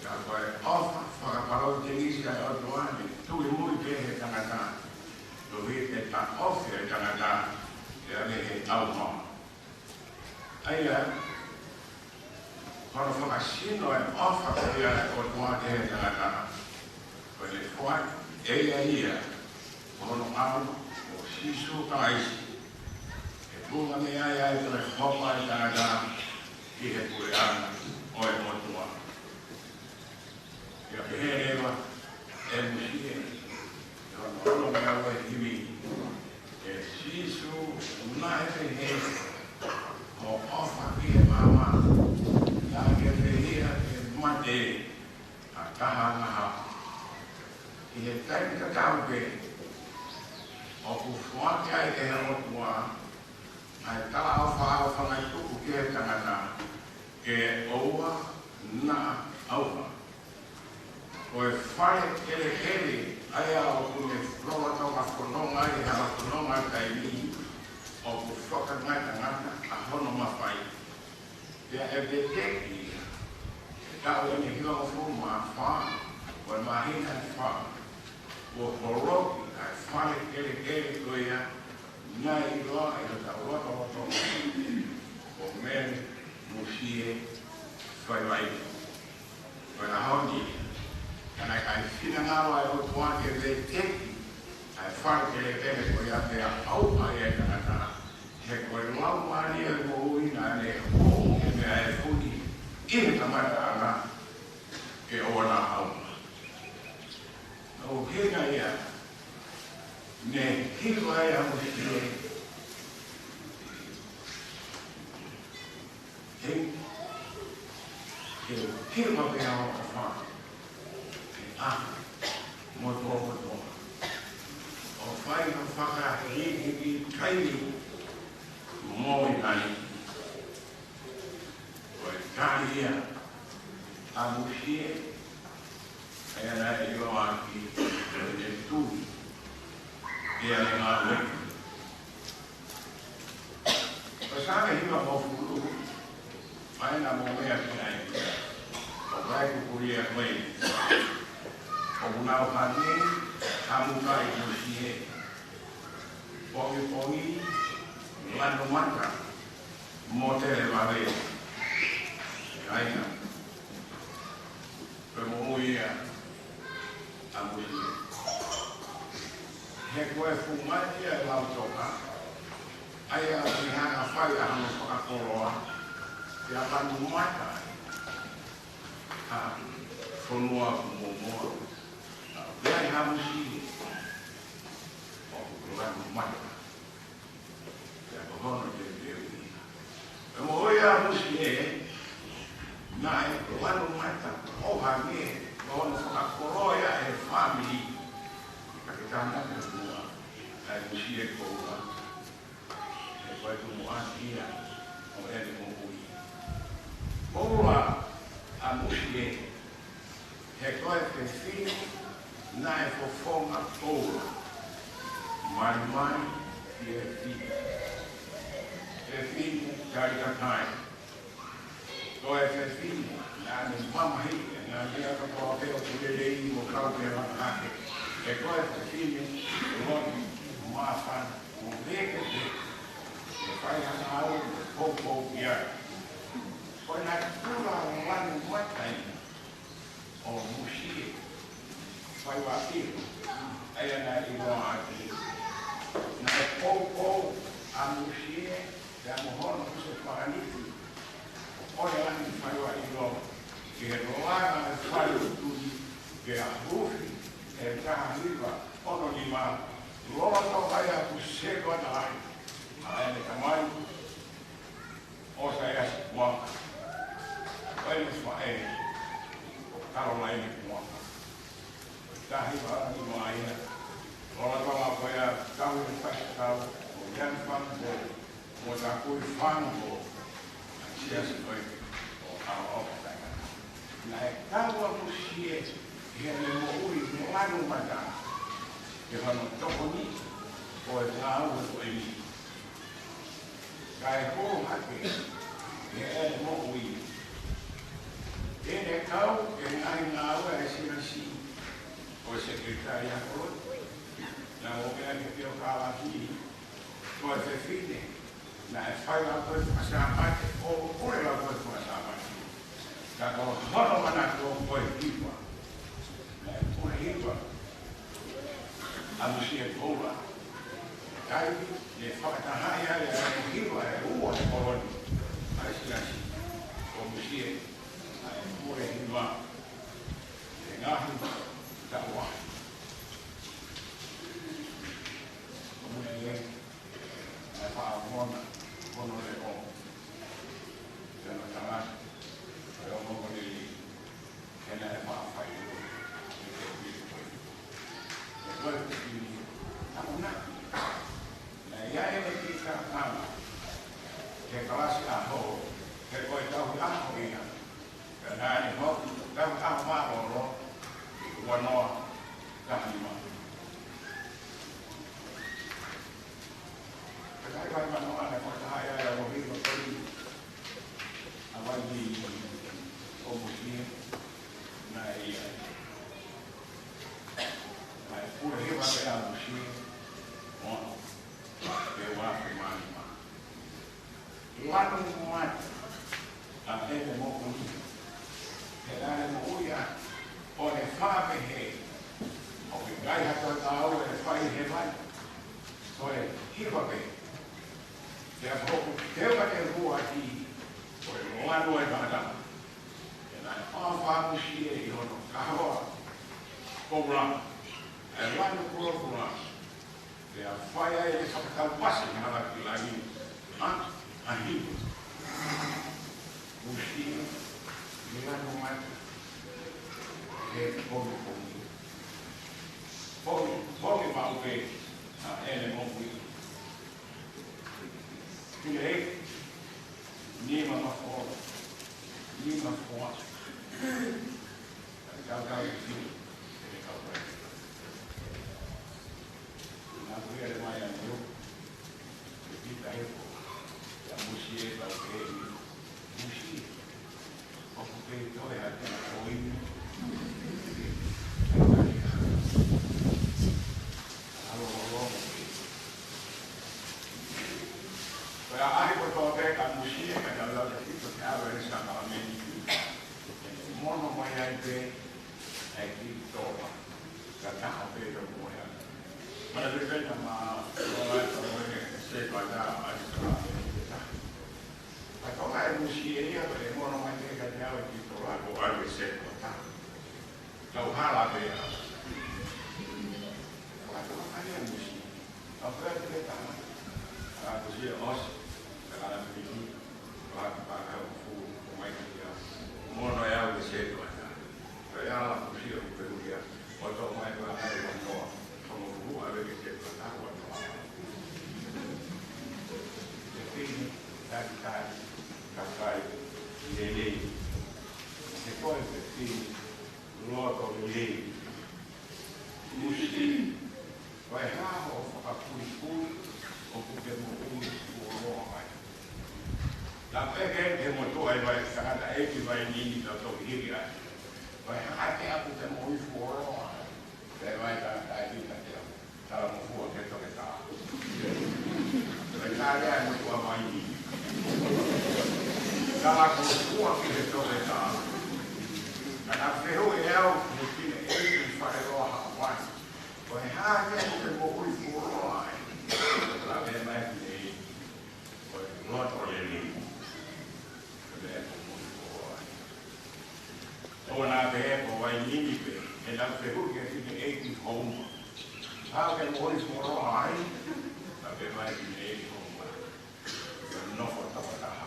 Ka ko e ʻofa fakapalōfitengisi ʻa e ʻOtua ne tuli muʻa ki he tangata, koeʻuhi ke taʻofi ʻa e tangata, pea mei he ʻauha. ʻA ia, ko hono fakasino ʻa e ʻofa ko ia ʻa e ʻOtua ki he tangata, ko ʻene foaki ʻe ia ia ko hono ʻAlo ko Sīsū Kalaisi, ke tuʻunga mei ai ʻa e toehopa ʻa e tangata ki he puleʻanga ʻo e ʻOtua. Pea pehē leva ʻe Musie, ʻi hono ono mei he ua himi, ʻE Sīsū, naʻe pehē hoʻo ʻofa ki he maama, naʻa ke fehiʻa ke mate ha taha angahala. ʻI he taimi tatau pē, ʻoku foaki ai ʻe he ʻOtua ʻa e talaʻofa ʻofaʻanga tuku ki he tangata, ke ʻoua naʻa ʻauha. Ko e fale kelekele ʻa ia ʻoku ne lolotonga fononga ai he hala fononga taimi, ʻoku fakangatangata ʻa hono mafai. Pea ʻe veteki ia, he taʻu ʻe hivangofulu mā fā, ko e māhina ʻe fā, kuo holoki ʻa e fale kelekele ko ia, naʻe ʻiloa ʻi hotau lotolotonga ko Mele Musie Faivai. Ko e ʻaho ni, ka naʻe ʻikai finangalo ʻa e ʻOtua ke veteki ʻa e fale kelekele ko ia pea ʻauha ʻa e tangata, he ko e Laumālie ʻo e moʻui naʻa ne hū he meʻa ʻe fuli ʻi he kamataʻanga, ke ʻoua naʻa ʻauha. ʻUhinga ia ne hiva ai ʻa Musie, he, ke hiva pē ʻa hoʻo ʻofa he ʻaho motuʻa kotoa, ʻo fai ha fakahīkihiki taimi mo e taimi. Ko e tali ia ʻa Musie, ʻa ia naʻe ʻiloa ʻaki ko ʻene tui ki heʻene ngāue. Ko e Saame hivangofulu, ʻa ia naʻa mou meʻa ki ai, ʻoku ʻi ai e kupuʻi lea ko eni: ʻOku nau hangē ha muka ʻi Musie, pongipongi, lanu mata, mo televave. ʻA ia, ko e moʻui ia ʻa Musie. He ko e funga ia e lautoka, ʻa ia ʻoku ne hanga fai ʻa hono fakakoloa, pea lanu mata ai ha fonua ʻoku mōmoa. Pea ʻi ha Musie, ʻoku Tana ke mua, ʻa e Musie Koula, he ko e tumuʻaki ia ʻo ʻene moʻui. Koula ʻa Musie, he ko e fefine naʻe fofonga koula, malimali ki he fefine. Fefine tali kakai. Ko e fefine naʻa ne mamahiʻi ʻa e ngaahi meʻa kotoa pē ʻoku lelei mo kau ki he langa hake. He ko e fefine loi, māfana mo veke pē. ʻE fai ha ngāue mo poupou ki ai. Ko e natula lanu mata ia ʻo Musie Faiva ʻIlo, ʻa ia naʻe ʻiloa ʻaki. Naʻe poupou ʻa Musie pea mo hono husepāniti, ʻo Koleani Faiva ʻIlo, ki he langa ʻo e fale ʻo Tui, pea huufi ʻe he taha hiva ono nima, lolotonga ia ʻoku sētuata ai ʻa ʻene tamai, ʻo Saiasi Puaka, ko ʻene faʻē ko Kalolaine Puaka. Ko e taha hiva ono nima ia, lolotonga ko ia, tauhi e faifekau ʻo Leani Fangupou, mo Takui Fangupou, ʻa e siasi ko ē ʻo Kalaoka Taika. Naʻe kau ʻa Musie ʻi heʻene moʻui lanu mata, ʻi hono tokoni ʻo e ngāue ko eni. Kae hoko hake ʻi heʻene moʻui, ʻene kau ki he ngaahi ngāue ʻa e siasi, ko e sekelitali ako, naʻa mo pea ke pio kalaki, ko e fefine naʻe fai ʻa e ko e fakasāpate, ʻo pule ʻa e ko e fakasāpate. Ka ko hono manako ko e hiva. Naʻe pule hiva ʻa Musie Koula. Kae ne fakatahaʻi ai ʻa e hiva ʻe ua ʻe koloni ʻa e siasi ko Musie, ʻa e pule hiva ʻi he ngaahi taʻu lahi. Ko Musie, naʻe faʻa mona, mono leʻo. Tena tangata, ʻa e ongo moʻoni, he naʻe faʻa fai ʻo, ʻi he pili ko ē. ʻE ko e pili, ʻamanaki. Naʻe ʻi ai ʻene kiʻi kakano, he kalasi ʻaho, he ko e tauhi ʻaho ia. Ka naʻe ʻi ai hono tauhi ʻaho mālōlō, ua noa taha nima. Ka naʻe ʻi ai hono ʻana ko e taha ia ʻo e hiva ko eni. ʻA Vai ni ʻo Musie, naʻe ʻi ai. Naʻe pule hiva pē ʻa Musie, ʻo, pea ua afe mā nima. Lanu mata ʻa ʻene moʻui. He naʻa ne moʻui ʻa, ʻo ne faʻa pehē, ʻoku ʻikai ha toe ngāue ʻe fai he vai. Ko e hiva pē. Pea ko hoku teu ka te hua ki, ko e lanu ʻa e tangata. He naʻe ʻofa ʻa Musie ʻi hono kahoa koula, ʻa e lanu kulokula. Pea fai ai ʻene fakatau pasi ʻi he hala ki langi, ʻa, ʻa e hiva. Musie, ʻi he lanu mata, ʻe pongipongi. Pongi, pongi maʻu pē ʻa ʻene moʻui. Ki he nima mafola, nima foa. Kae kau kau ki, ʻe kau kau. Naʻa ku ʻi he mai ʻa Nio, ʻe Pita Heko, ʻa Musie, kau ke ni, Musie. ʻOku kei toe ʻa te ko inu. Alo, alo. Ko ia ʻaho kotoa pē ka Musie, ka tau lau te fito ke ʻave ʻene sākalamēniti. Mono mai ai pē ʻa e kiʻi tola. Ka taha pē tau mo ia. Mana pē pē na ma, ma, ma, ma, se pa na, a, sa, ka toka e Musie ia, ka te mono mai pē ka te ʻave kiʻi tola, ko ʻave se pa ta. Kau hala pē ia. Ka toka e Musie. Ka pē te pē ta. A, Musie ʻosi. Ka la piki. Ka la pa ka fu, ko mai ki ia. Mono ia ʻave se pa ta. Ka ia la Musie ʻo pē ia. ʻO to mai pa ka ia noa. Ko mo Ke te tatau atu. Fefine takitaha, kakai lelei. He ko e fefine loto lelei. Musi, ko e hā hoʻo fakapuipui ʻoku ke moʻui fuoloa ai? Tapu ke ke motuʻa ʻi he vai, tangataʻeiki Vainini, ka toki hiki ai. Ko e hā ʻoku ke moʻui fuoloa ai? Pea vakai tangataʻeiki ka te au. Talangofua ki he toketā. Pea tali ʻe he motuʻa Vainini. Talangofua ki he toketā. Ka naʻe fehuʻi ʻe au ʻe he fineʻeiki ʻi Faleloa, Haʻapai, ko e hā ʻoku ke moʻui fuoloa ai? Lave mai e fineʻeiki, ko e loto lelei. Ko e meʻa ʻoku moʻui fuoloa ai. ʻOua naʻa pehē ko Vainini pē, he naʻe fehuʻi ʻe he fineʻeiki Houma, hā ʻoku ke moʻui fuoloa ai? Naʻe pehē mai e fineʻeiki Houma, ko e nofo toko taha.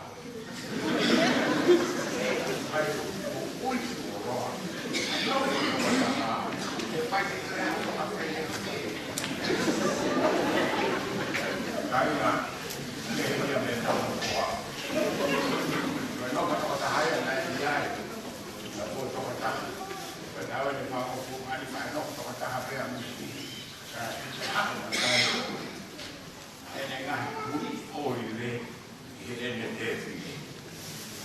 Ai, moʻui fuoloa. Nofo toko taha. He pai ke lea toko taha. Kāinga, ke ia me tau koa. Ko e nofo toko taha ia naʻe ʻi ai. Naʻe fuoloa toko taha. Ko e taʻu ʻe fāngofulu mā nima naʻe nofo toko taha pē ʻa Musi. Ka ʻi he ʻaho naʻe ʻi ai ʻene ngaahi kui ʻo ʻi he ʻene tefine.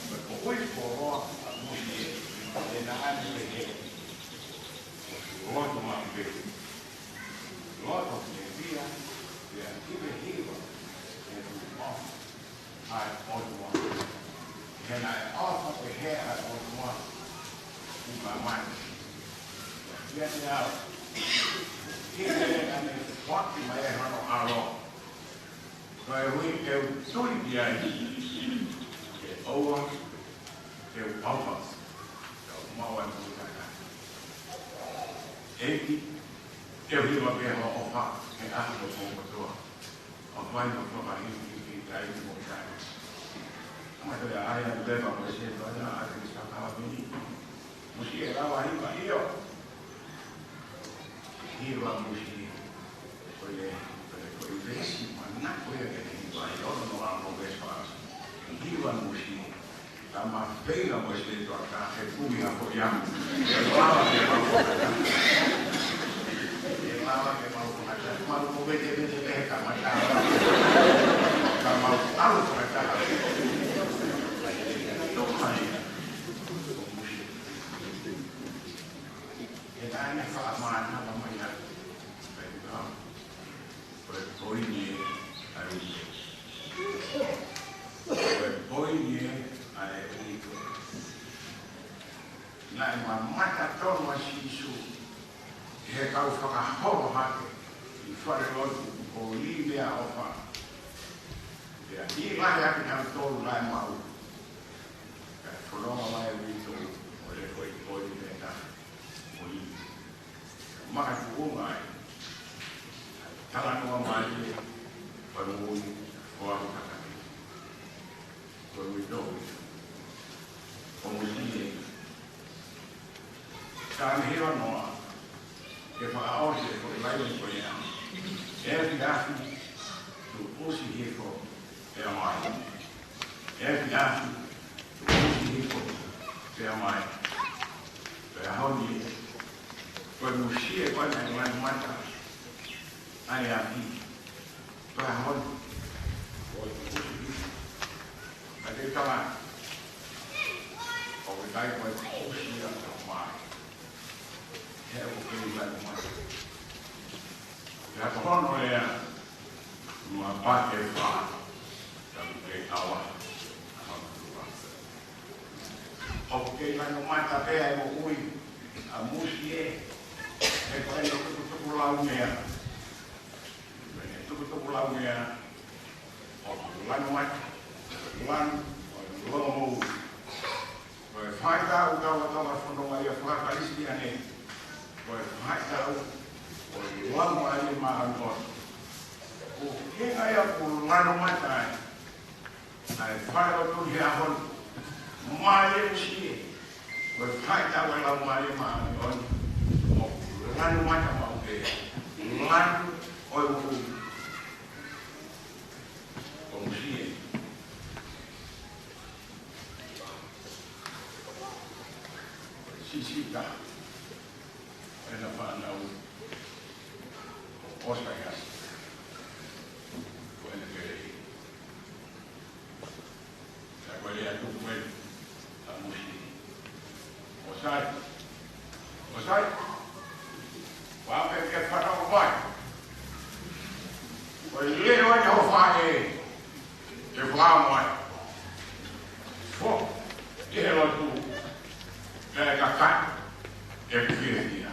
Ko e moʻui fuoloa ʻa Musi ē, ʻe naʻa ne pehē, loto maʻu pē. Loto fiefia, pea ʻi he hiva, ʻe tuʻu ʻofa ʻa e ʻOtua. He naʻe ʻofa pehē ʻa e ʻOtua ki māmani. Pea te au, ʻi he ʻene foaki mai ʻe hono ʻAlo, ko e ui te u tui ki ai, ke ʻoua te u ʻofa, te u maʻu ʻa e moʻui taʻengata. ʻEiki, te u hiva pē hoʻo ʻofa he ʻaho kotoa. ʻO fai mo fakahikihikiʻi taimi mo e taimi. Kamata ʻa e ʻai ʻa e pepa mo e sētuata ʻa e sākalamēniti. Musi, ʻe lava hiva? ʻIo. Hiva Musi. Ko e, ko e, ko e veesi manako ia ke hiva, ʻi hono ʻaho veesi fā. Hiva Musi. Tama feinga mo e sētuata, he kumi ha foʻi amu. ʻE lava ke mau fakataha. ʻE lava ke mau fakataha. Mau ko vete vete vete ka mau tala. Ka mau ʻalu fakataha. Tō mai. ʻE taʻane fakamānava mai atu. Ko e poini ʻa e uike. Ko e poini ʻa e uike. Naʻe mamata tonu ʻa Sīsū he kau fakaholo hake ʻi falelotu ʻo lī meʻaʻofa. Pea ʻi lahi ʻaki kinautolu naʻe maʻu. Pea fononga mai ʻa e uitou ʻo lefo ʻi poini pē taha. Mo lī. Makatuʻunga ai, talanoa mai ʻe, ko e moʻui, ko e ʻalu kakake. Ko e uitou, ko Musi ē. Ka ne hiva noa, ke fakaʻosi e foʻi laine ko ia. Efiafi, tuʻusi hifo, pea mai. Efiafi, tuʻusi hifo, pea mai. Pea honi, ko e Musi ē ko ē naʻe lanu mata ʻa e afi. Pea honi, ko e tuʻusi hifo. Ka te tama, ʻoku ʻikai ko e tuʻusi ia ʻo mai. He ʻoku kei lanu mata. Pea ko hono lea, nua pate fā, ka ʻoku kei ʻawa, ʻa hono tuʻa. ʻOku kei lanu mata pē ʻa e moʻui ʻa Musi ē, he ko ʻene tukutuku laumea. Ko ʻene tukutuku laumea, ʻoku lanu mata, lanu, ʻo e longomoʻui. Ko e faʻahitaʻu ʻoku tau fononga ai ʻa e faka-Kalisitiane. Ko e faʻahitaʻu ʻo e Laumālie Māʻoniʻoni. Ko e ʻuhinga ia ʻoku lanu mata ai ʻa e falelotu he ʻaho ni. Mālie Musi ē. Ko e faʻahitaʻu ʻo e Laumālie Māʻoniʻoni. ʻOku lanu mata maʻu pē. Lanu ʻOku, ʻoku musie. Sisita. ʻEna fānau. ʻOsai ʻa. Ko ʻena kelei. Ka ko e lea tuku ē, ka musie. ʻOsai. ʻOsai. Ua pe ke fata o vai. Ko e lea ʻa e ʻofa ē, ke fakamoʻoni. Foki ki he lotu. Pea kakai, ʻe fiefia.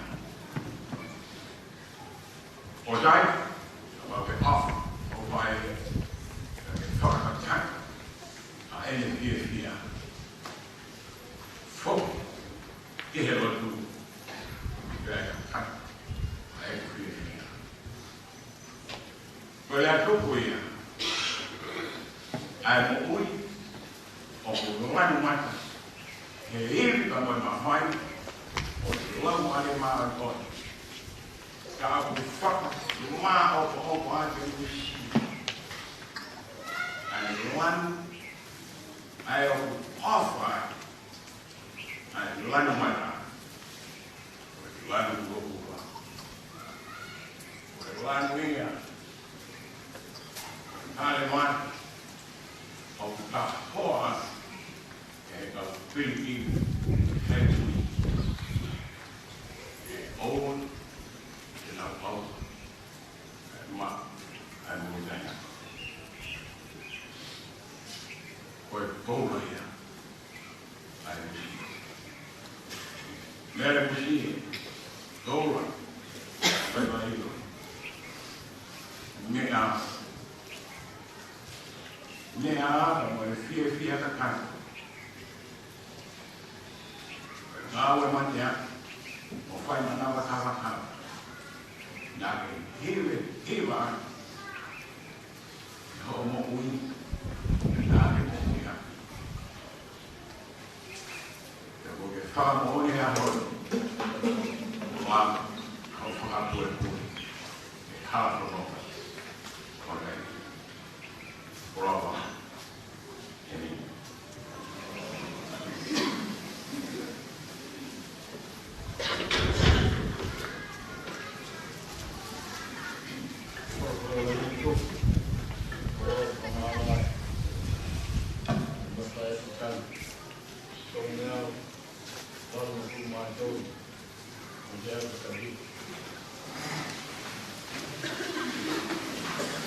ʻOsai, ua pe ʻofa, ʻofa ē, ke fakatata ʻa ʻene fiefia. Foki ki he lotu, pea kakai, ʻa ʻene fiefia. Ko e lea tuku ia ʻa e moʻui, ʻoku lanu mata he ivi ka mo e mafai ʻo e Laumālie Māʻoniʻoni. Ka ʻoku fakamāʻopoʻopo ʻa e musie ʻa e lanu, ʻa e ʻoku ʻofa ai ʻa e lanu mata, ko e lanu kuokupa, ko e lanu ia, ko e lanu mata, ʻoku tafoa ʻe he kau piliki he tui. ʻE ʻoua te nau ʻauha ʻa e ma, ʻa e moʻui taʻengata. Ko e koula ia ʻa e musie. Meʻa ʻa e musie, koula, fai mai ʻilo. Meʻa, meʻa ka mo e fiefia kakano. Ngāue mateaki, mo fai manavatāvata. Naʻa ke hivehiva ai hoʻo moʻui, naʻa ke moʻui ai. Pea ko e fakamoʻoni ʻa hono, ʻo ʻa, ʻo fakapuepue, ʻe hala kono, ʻo nei, ʻo lava.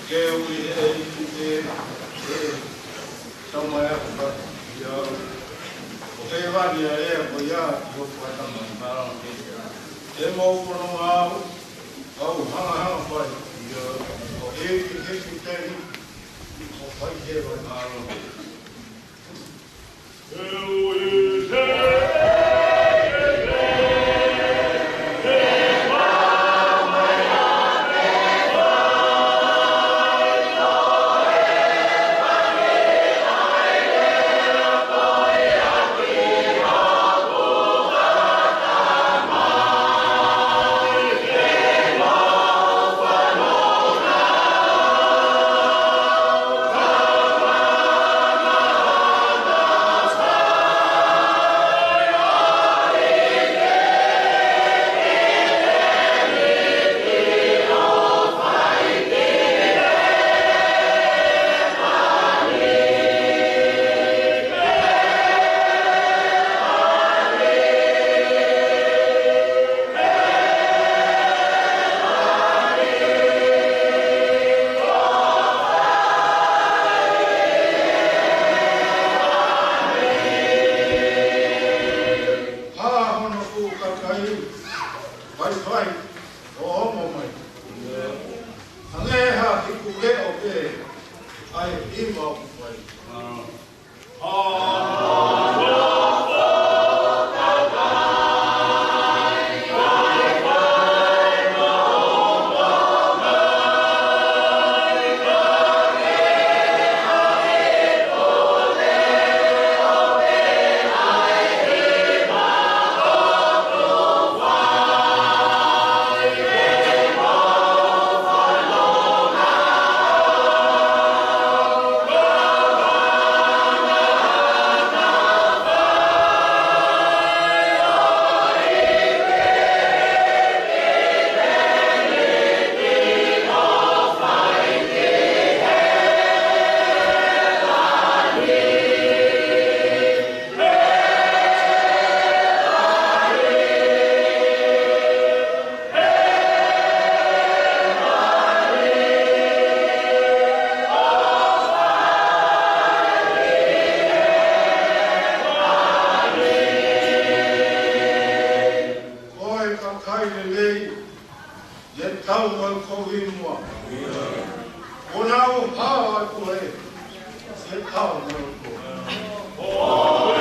Ke ui ʻe ʻIte, ʻe, tau mai aku ka, ia, ʻo ke vani a ea ko ia, ʻi hoku ata mai mara, ʻe mau kono ngau, au hanga hanga fai, ia, ʻo e ke ke ke teni, ʻo fai ke vai mara. Ā hono fuʻu kakai, fai fai, ʻo ongo mai. Hangē ha hiku leʻo pē, ʻa e hiva ʻoku fai. Hao atu ē, ʻe hao atu ē.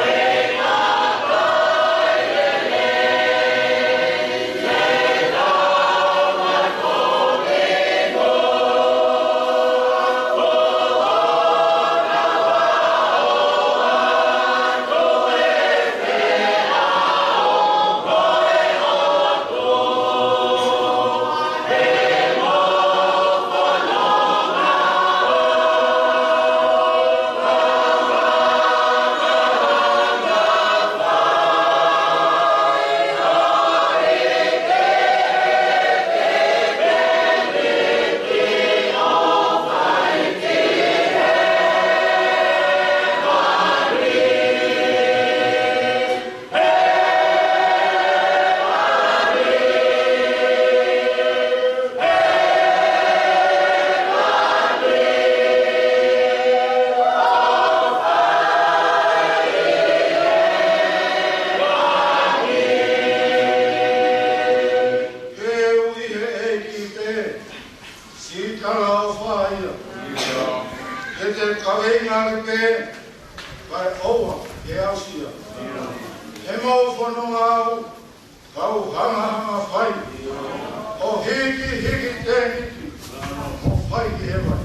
He ʻoku ʻi he ʻEiki pē siʻi talaʻofa ia. He te kaveinga ʻaki pē, kae ʻoua ke aʻusia. He mou fononga au, kau hangahangai fai. ʻO hikihiki tēniti, mo fai ki he vai.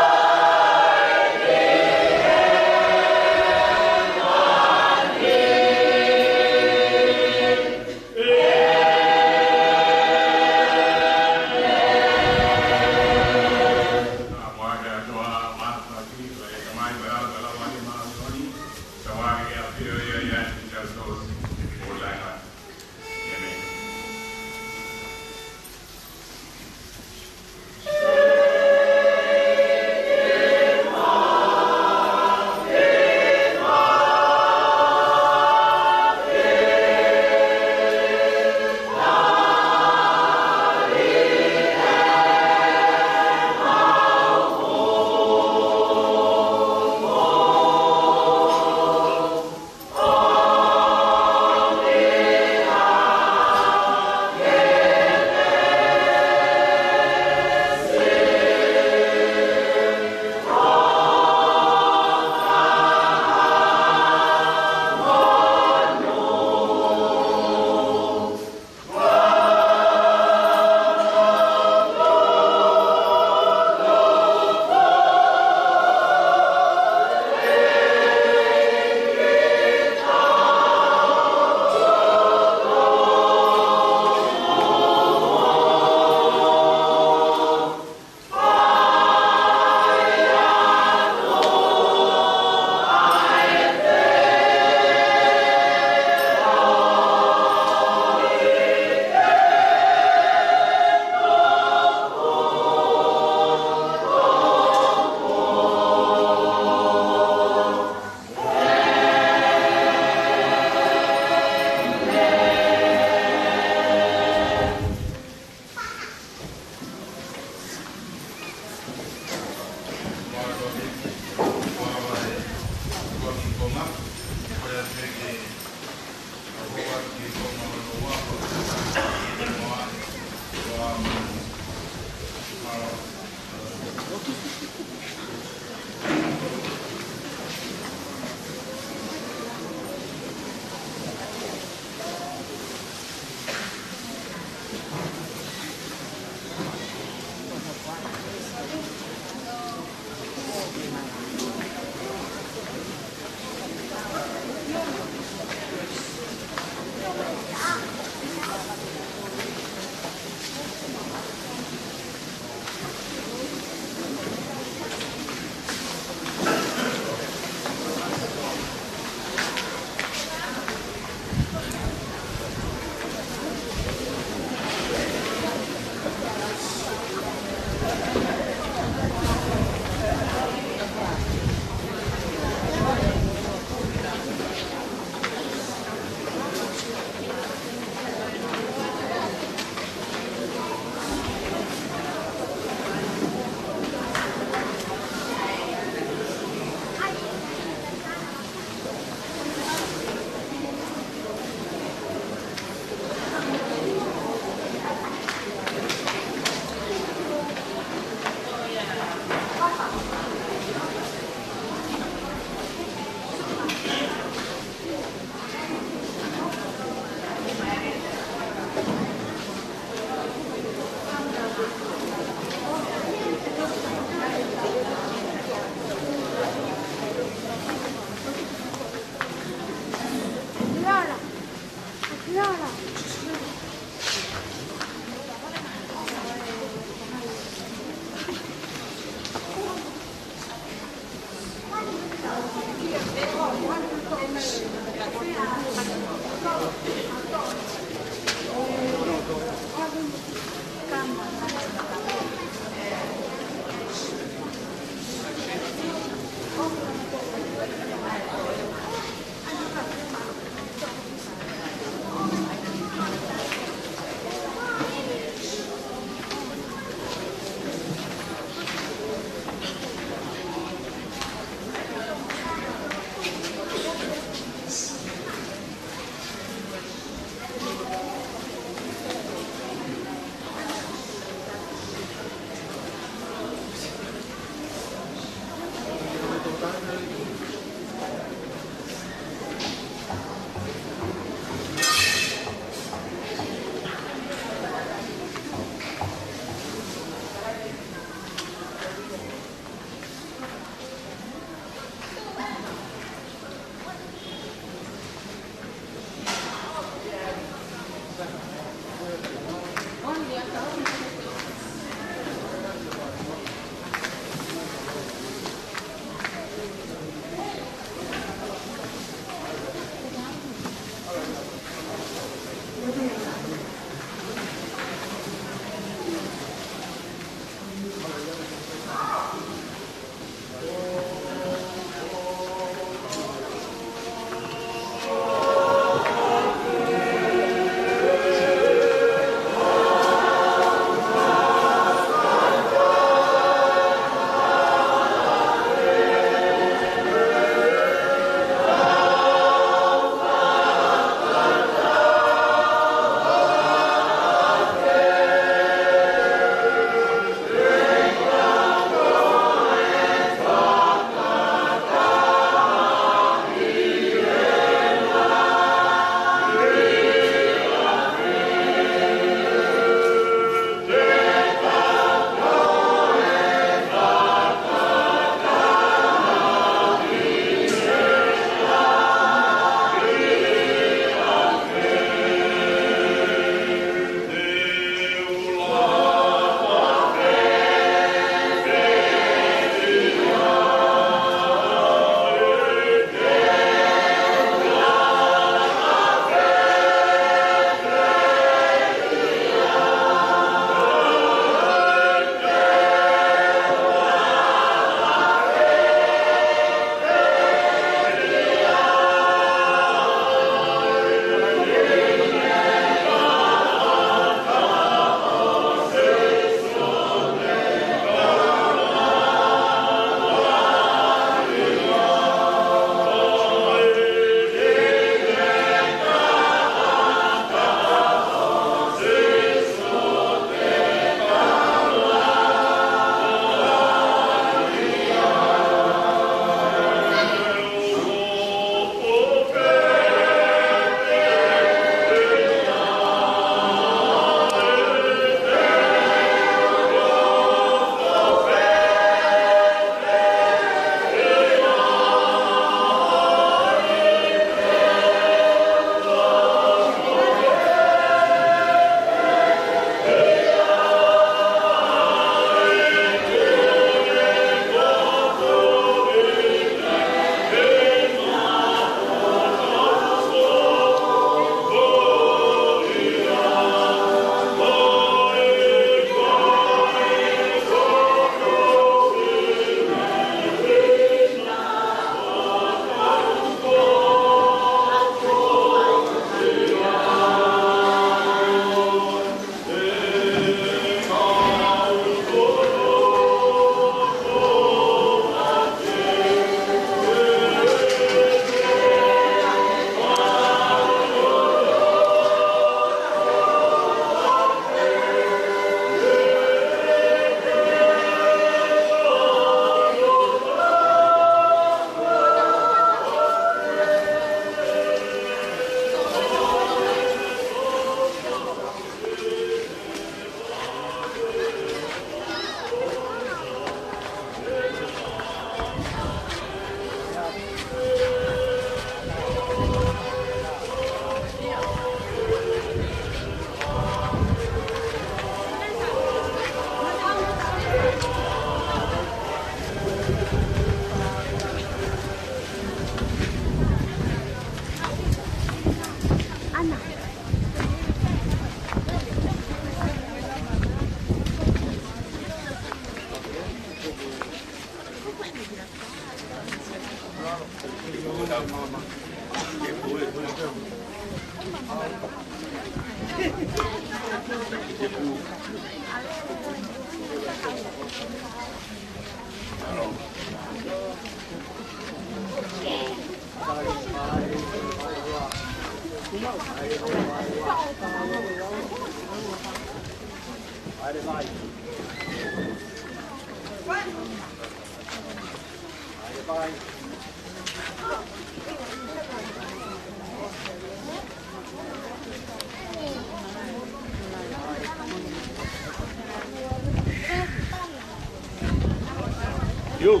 Yo.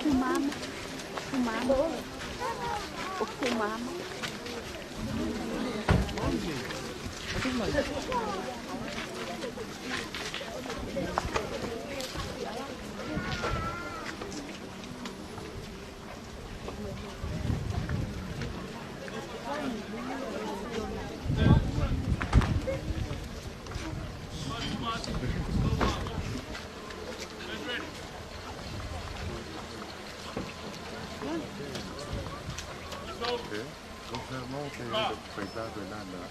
Kumama. Kumama. O kumama. Ok. Confirmons que le spectacle est là, là.